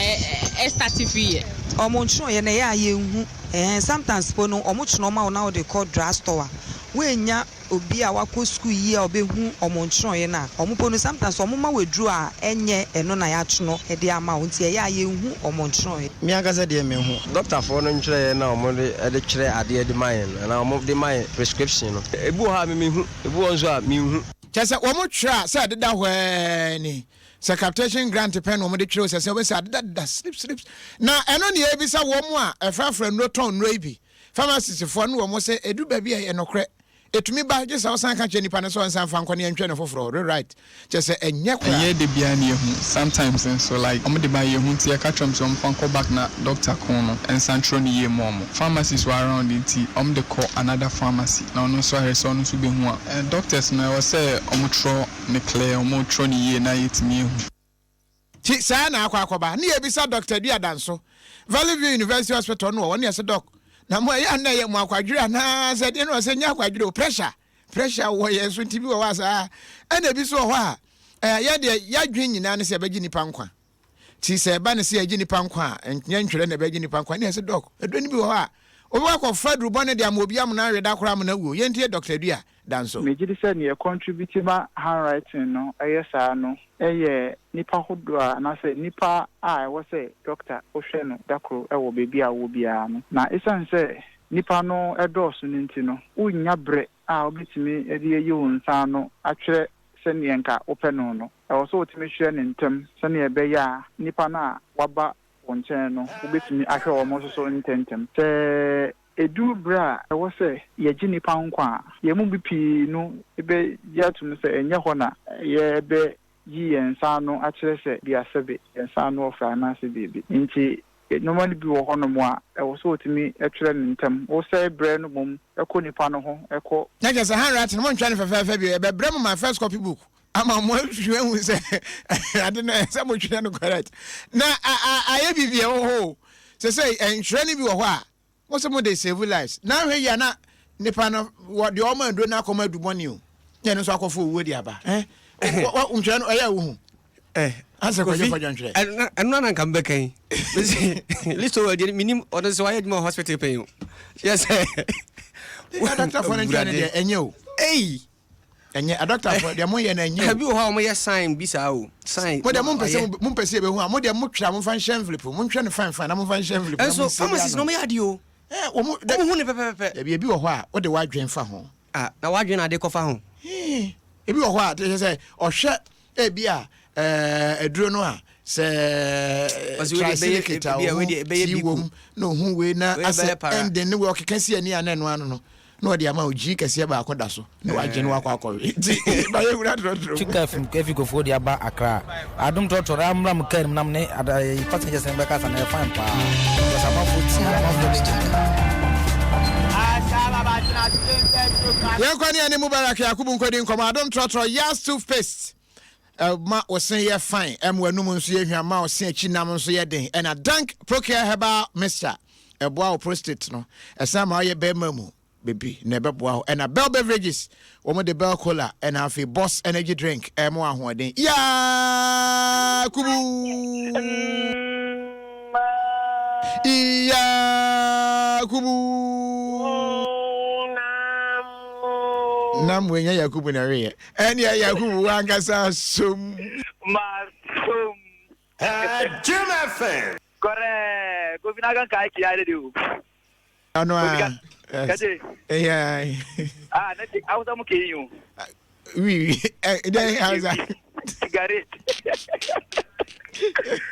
ɛ start firi yɛ. Ɔmo ntwerɛeɛ no ɛyɛ a yɛnhu ɛɛn sometimes po no ɔmo twerɛ ma wo na wode kɔ drug store a woannya obi a wakɔ sukuu yie a ɔbɛhu ɔmo ntwerɛeɛ no a ɔmo po no sometimes ɔmo ma wo aduro a ɛnyɛ ɛno na yɛatwerɛ de ama wo nti ɛyɛ a yɛnhu ɔmo ntwerɛeɛ. Me ankasa deɛ menhu. Dɔktafoɔ no ntwerɛeɛ no a wɔde de twerɛ adeɛ de ma yɛn no anaa wɔde ma yɛn prescription no, ebi wɔ hɔ a me mehu, ebi wɔ hɔ nso a menhu. Kyerɛ sɛ wɔn twerɛ a sɛ ɛdeda hɔ ara ni. Sɛ capitation grant pɛ na wɔde twerɛ o sɛ sɛ wobɛsɛ adedadeda slip slips. Na ɛno na yɛrebisa wɔn a ɛfrafra nnuro tɔn nnuro yi bi, pharmacist foɔ ne wɔn sɛ ɛduru baabi a ɛyɛ nokorɛ. Ɛtumi ba gye sɛ wosan ka kyerɛ nipa no sɛ ɔnsan mfa nkɔ na yɛntwerɛ no foforɔ, rewrite. Kyerɛ sɛ ɛnyɛ koraa. Ɛnyɛ da biara na yɛhu, sometimes nso like ɔmo de ba a yɛhu nti yɛka kyerɛ ɔmo sɛ ɔmo fa nkɔ back na doctor ko no nsa ntwerɛ no yie mma ɔmo. Pharmacies wɔ around nti ɔmo de kɔ another pharmacy na ɔno nso ahwɛ sɛ ɔno nso bɛhu a. Doctors no ɛwɔ sɛ ɔmo twerɛ no clear, ɔmo twerɛ no yie na yɛtumi ahu. Nti saa na akɔ akɔba. Ne yɛbisa Doctor Adu Adanso, Valley View University Hospital no wɔ hɔ, ne yɛse Doc, na mo ɛyɛ a na ɛyɛ mo akwadwere anaa sɛ deɛ na ɔsɛ nyɛ akwadwere o, pressure, pressure wɔ yɛn so nti bi wɔ hɔ a saa, ɛna ebi nso wɔ hɔ a, ɛɛ yɛn deɛ yɛadwene nyinaa ne sɛ yɛbɛgye nipa nkwa. Nti sɛ ɛba ne sɛ yɛgye nipa nkwa a, nyɛ ntwerɛ na ɛbɛgye nipa nkwa. Ne yɛse Doc, aduro no bi wɔ hɔ a, obi wakɔfa aduru bɔne de ama obi amena awe da koraa amena wuo. Yɛntie Doctor Adu a. da nso. Megye di sɛ nea ɛkɔntribute ma handwriting no yɛ saa no yɛ nnipa hodoɔ a anaasɛ nnipa a ɛwɔ sɛ dɔkta wohwɛ no da koro wɔ baabi a wowɔ biara no. Na esiane sɛ nnipa no dɔɔso no nti no, wunnya bere a wobetumi de ayi wo nsa ano atwerɛ sɛnea nka wopɛ no no. Ɛwɔ sɛ wotumi twerɛ no ntɛm sɛnea ɛbɛyɛ a nnipa no a wɔaba wo nkyɛn no, wobetumi ahwɛ wɔn nso so ntɛmntɛm. Sɛ Edu bere a ɛwɔ sɛ yɛgye nnipa nkwa a, yɛn mu bi pii no begye atom sɛ ɛnyɛ hɔ na yɛrebeyi yɛn nsa ano akyerɛ sɛ bi a sɛbe yɛn nsa ano ɔfɛ anaasɛ biribi. Enti nneɛma no bi wɔ hɔnom a, ɛwɔ sɛ wotumi twerɛ no ntɛm. Wosɛe berɛ no mmom kɔ nnipa no ho kɔ. Na kyerɛ sɛ handwriting no montwerɛ no fɛfɛɛfɛ bio, yɛbɛbrɛ mo my first copy book ama mo ahwehwɛ ahu sɛ ade no ɛsɛ motwerɛ no correct. Na ayɛ biribi ɛwɔ hɔ o, sɛ sɛ ntwerɛ no bi wɔ hɔ a Mo se mo de save lives na ahwɛ yie a na nipa no wɔ deɛ ɔma aduro no akɔma adu bɔne o na ɛno nso akɔfo owuo de aba eh ntwerɛ no ɛyɛ wohu eh asɛ kɔgye fɔdwa ntwerɛ ɛno na nka mbɛka yi listo wɔ deɛ menim ɔno nso wayɛ adwuma wɔ hospital pɛn o yɛ sɛ adɔktafoɔ no ntwerɛ no deɛ ɛnyɛ o ei Ɛnyɛ adɔktafoɔ deɛ moyɛ no ɛnyɛ o. Ebi wɔ hɔ a wɔyɛ sign bi saa o. Sign. Mo deɛ mompɛ sɛ mompɛ sɛ yɛbɛhu a mo deɛ motwerɛ a momfa nhyɛ envelope mu montwerɛ no fine fine na momfa nhyɛ envelope na Ɛnso monsi pharmacist ano. na wɔyɛ adeɛ o. Eh, wɔn Wɔn hu no pɛpɛpɛpɛ. Dabi, ebi wɔ hɔ a wode w'adwene fa ho. Ah, na w'adwene na ade kɔfa ho. Hee, ebi wɔ hɔ a te sɛ ɔhwɛ ebi a ɛɛ aduro no a sɛ Ɔsi wei deɛ ɛbɛyɛ trisilicate a ebi a wei ɔho deɛ ɛbɛyɛ tii biku. wom na ohun wei na Wei ɛbɛyɛ asɛ para. ɛnden ne wei ɔkeka si ani a na ɛno ano no na ɔde ama wo gyii kɛseɛ baako da so na wagye no wakɔ akɔwe nti ma yɛwura trɔtrɔ mu. Twika fi efi kofoɔ de aba Accra. Adom trɔtrɔ no amra mo car mu nam ne ada eh, passengers no bɛkasa no ɛyɛ fine paa because amanfoɔ tie amanfoɔ ani gye. Yɛnkɔ ne yɛne Mubarak Yakubu nkɔdi nkɔmmɔ. Adom trɔtrɔ Yas toothpaste ɛma wo se yɛ fine, ɛma w'anum nso yɛ hwam, ma wo se akyi nam nso yɛ den. Ɛna Dank Procare Herbal Mixture ɛboa wo prostate no, ɛsan ma woyɛ bɛrima mu bebi na ɛbɛboa wo. Ɛna Bell Beverages wɔn de Bell Cola ɛna afei Boss Energy Drink ɛma wo ahoɔden. Yakubu! Yakubu! Nam wei nyɛ Yakubu na ɛreyɛ. Ɛnneɛ Yakubu w'ankasa som. Masom. Jim FM. Kɔrɛɛ, Kofi na kan ka aiki ya de o. Ano a. Kace. Eh, Ah, na ce Hausa muke yi o. Wi wi. Eh, dai Hausa. Cigarette.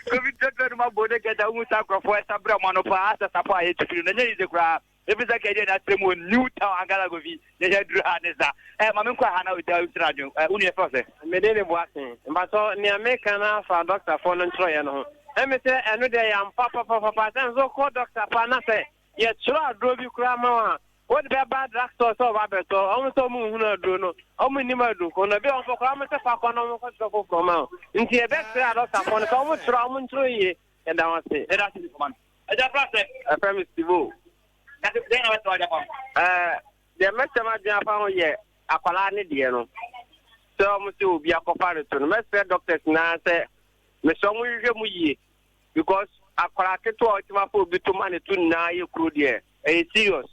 Kofi trɛtrɛ no ma bo de kɛta wo sa nkurɔfoɔ ɛsa brɛ mo ano paa asɛ sapɔ a yɛtwitwi no na nyɛ yize koraa. Efi sɛ kɛdeɛ na atrɛ mu wɔ New Town ankasa Kofi yɛhyɛ duru ha ne sa. Eh, ma menkɔ ha na ɔgya sra adwo. Eh, wo nua fɛ sɛ. Mede ne boasen. Mpakyɛw, nea meka no afa dɔktafoɔ no nkyerɛwee no ho. Ɛme sɛ ɛno deɛ ɛyɛ ampa papapapa sɛ nso wokɔ dɔkta pa na sɛ yɛkyerɛw aduro bi koraa ma wo a, wode bɛba drug store sɛ wɔba abɛtɔ. Wɔn sɛ wɔn nhunu aduro no, wɔn nnim aduro ko no. Ebi wɔ hɔ mpo koraa wɔn sɛ fa kɔ na wɔn nkɔkyerɛ foforɔ ma wo. Nti yɛbɛsrɛ adɔktafoɔ no sɛ wɔn kyerɛw a wɔn nkyerɛw yie. Yɛda wɔn ase. Yɛda ase bi fama no. Agya fra sɛ. Ɛfrɛ me Steve-o. Dɛn na wɛsɛ wagya fa ho? Ɛɛ, deɛ mɛkyɛ m'adwene afa ho yɛ akwadaa ne deɛ no. Sɛ wɔn sɛ obi akɔfa no to no, mɛsrɛ doctors nyinaa sɛ mesrɛ wɔn hwehwɛ mu yie because akwadaa ketewa a ɔtumi afa obi to ma ne to nyinaa yɛ kuro deɛ ɛyɛ serious.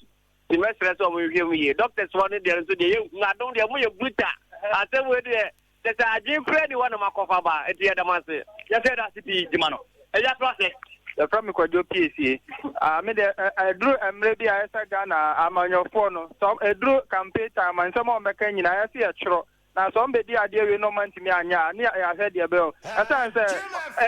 Nti mɛsrɛ sɛ wɔn hwehwɛ mu yie. Doctors foɔ no deɛ nso deɛ yɛnhunu adom deɛ mo yɛ brutal. Asɛm wei deɛ Kyɛ sɛ adwene koraa ni hɔ na makɔfa ba, enti yɛda mo ase. Yɛsɛ yɛda ase pii gyema no. Agya to ase. Yɛfrɛ me Kwadwo Piesie. Ah, me deɛ ɛduru mmerɛ bi a ɛyɛ sɛ Ghana amanyɔfoɔ no, sɛ ɛduru campaign time a, nsɛm a wɔbɛka nyinaa ɛyɛ sɛ yɛtwerɛ. Na sɛ wɔbɛdi adeɛ wei na wɔantumi anyɛ a, ne yɛahwɛ deɛ ɛbɛyɛ o. Ɛsiane sɛ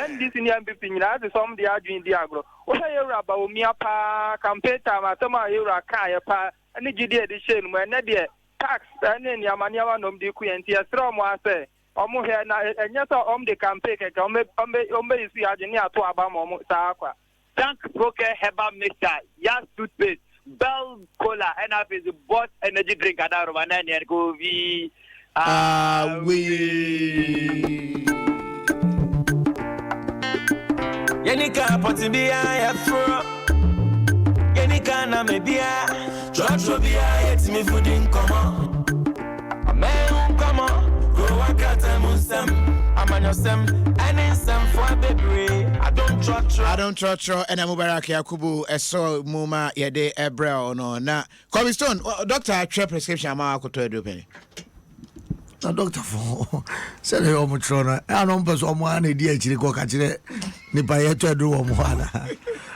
NDC ne NPP nyinaa ɛte sɛ wɔde adwene di agorɔ. Wohwɛ yɛwura Bawumia paa, campaign time asɛm a yɛwura kaeɛ paa ne gyidie a yɛde hyɛɛ no mu, ɛnnɛ deɛ Tax ne nneɛma nneɛma na wɔde ku yɛn nti yɛsrɛ wɔn ara sɛ wɔn hwɛ na ɛnyɛ sɛ wɔn de campaign kɛkɛ wɔn bɛ wɔn bɛ wɔn bɛyi so yɛ adwene ne ato aba ma wɔn saa kwa. Tank Procare Herbal Mixture, Yas Toothpaste, Bell Cola ɛna afei nso Boss Energy Drink adaworoma na ɛneɛ Kofi Away. Yɛni ka pɔte biara yɛforɔ Yɛni ka na me biara Trɔtrɔ biara yɛtumi fo di nkɔmmɔ Amɛn ho nkɔmmɔ Kurowa nkrataa mu nsɛm Amanyɔsɛm ɛne nsɛmfoa bebree Adom trɔtrɔ. Adom trɔtrɔ ɛna Mubarak Yakubu ɛsɔ mu ma yɛde ɛbrɛ no na Kobe Stone, doctor atwerɛ prescription ama wakɔtɔ aduro pɛn. Na doctor fo sɛdeɛ ɛyɛ ɔmo kyerɛ no ɛyɛ na ɔmo pɛ sɛ ɔmo ara na edi akyire kɔ ka kyerɛ nipa yɛtɔ aduro wɔ ɔmo hɔ ana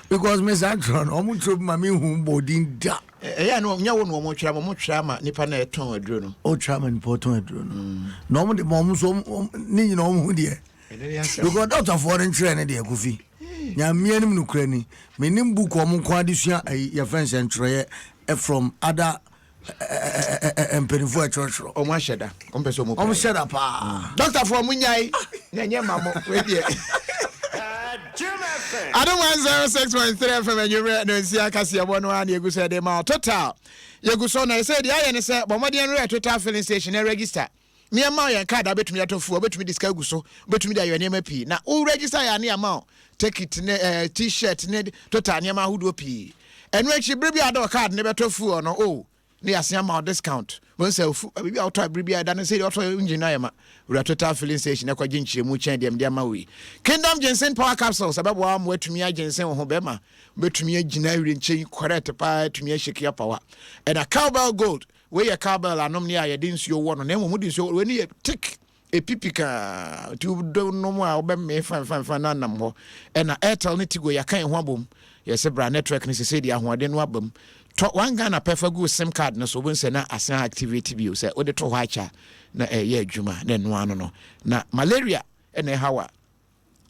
because me saa kyerɛ no ɔmo kyerɛ bi ma me hu bɔ din da. Ɛyɛ no nyɛ wo na ɔmo kyerɛ ama ɔmo kyerɛ ama nipa na ɛtɔn aduro no. Ɔkyerɛ ama nipa ɔtɔn aduro no na ɔmo de ma ɔmo nso ne nyina ɔmo ho deɛ. Because doctor foɔ no nkyerɛ ne deɛ kofi nyame anim nokorɛ ni menim book ɔmo nko ade sua ayi yɛfrɛ nsɛ ntwerɛeɛ from other mpanimfoɔ ɛtwerɛtwerɛ ɔmo ahyɛ da ɔmo pɛ sɛ ɔmo ɔmo hyɛ da paa doctor foɔ ɔmo nyae na ɛnyɛ ma mo wei deɛ Adom 106.3 FM anwummerɛ no nsia kaseɛbɔ no a na yɛgu so ɛde ma total yɛgu so na ɛsɛ deɛ ayɛ ne sɛ bɔ mmɔden no yɛ total filling station na register Nneɛma a yɛn card a wobɛtumi de atɔ fuel, wobɛtumi de sika agu so, wobɛtumi de ayɔ nneɛma pii. Na wo register yɛ a ne yɛama wo ticket ne eh, t-shirt ne total nneɛma ahodoɔ pii. Ɛno akyi bere bi a wode card ne bɛtɔ fuel no, oh, ne yɛasen ama wo discount. Wɔn sɛ ofu biribi a wotɔ a bere bi a ɛda no sɛ deɛ ɔtɔ engine no ayɛ ma. Wura total filling station ɛkɔgye nkyerɛmu kyɛn deɛ mede ama wo yi. Kingdom Ginseng Power Capsules ɛbɛboa wo ma woatumi agyensen wo ho bɛrima. Wobɛtumi agyina awirenkyɛn correct paa atumi ahyeki apawa. Ɛna Cowbell Gold Wei yɛ cowbell anomneɛ a yɛde nsuo wɔ no na mmom wode nsuo wei no yɛ thick epipi kaa nti wode nom a wobɛmee fanfanfan na anam hɔ. Ɛna Airtel ne Tigo yɛaka yɛn ho abom. Yɛse bra network no sesei deɛ ahoɔden no aba mu. Tɔ one Ghana pɛ fa gu wo sim card no so, wobɛhu sɛ na asan activate bio. Sɛ wode to hɔ akyɛ a, na ɛreyɛ adwuma na ɛno ano no. Na malaria na ɛhaw a,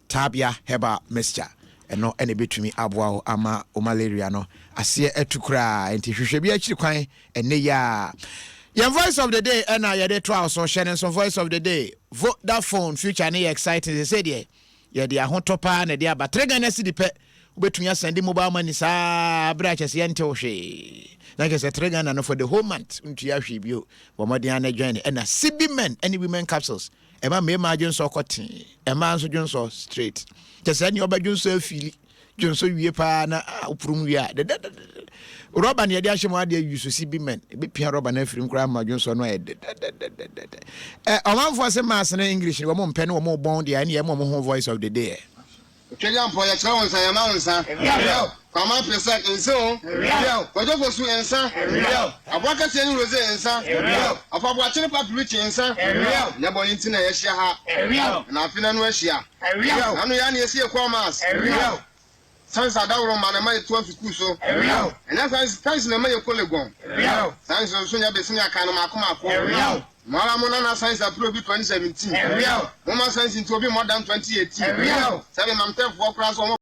Tabia herbal mixture, ɛno na ɛbɛtumi aboa wo ama wo malaria no aseɛ atu koraa. Nti hwehwɛ bi akyiri kwan ɛnnɛ yi ara. Yɛn voice of the day ɛna yɛde toa wo so. Hyɛ no nso voice of the day. Vodafone future no yɛ exciting. Sesei deɛ yɛde ahotɔ paa na ɛde aba. 3 Ghana cedi pɛ wobɛtumi asɛnde mobile money saa berɛ a kyɛ sɛ yɛnte wo hwee. Na kyɛ sɛ 3 Ghana no for the whole month ntua hwee bio. Bɔ mmɔden ara na join ɛna CB men ɛne women capsules. Ɛma mmarima dwonsɔ kɔ tee, mmaa nso dwonsɔ straight. Kyɛ sɛ nea ɔbɛdwonsɔ afili, dwonsɔ wie paa na ah, wopurum wie a dɛdɛdɛdɛ. Rɔba na yɛde ahyɛ mu adeɛ ayi so si bi mɛn. Ebepia rɔba no afiri mu koraa ma dwonsɔ no ayɛ dɛdɛdɛdɛdɛ. Ɛ ɔmanfoɔ se maths ne English no wɔn mpɛ ne wɔn bɔn deɛ ɛne ɛma wɔn ho voice of the day ɛ. Otwagya mpɔ yɛkyerɛ wo nsa yɛma wo nsa Kwame Apiesek nsa o Kwadwo Fosu nsa Aboa kɛseɛ ne Rose nsa Ɔfa Boakye ne Papi Richie nsa Nyɛ bɔne nti na yɛahyia ha Na afe no ano ahyia Nano yɛ a na yɛsi yɛkɔɔ Mars Science adaworo ma na ɛma yɛtoa sukuu so Ɛnyɛ science science na ɛma yɛkɔ Legon Science nso nyɛ bese ne akan no maako maako Mo ara mo nana science apire obi 2017 Momma science nti obi mmɔ dam 2018 Sɛbe mamtɛfoɔ koraa nso wɔn.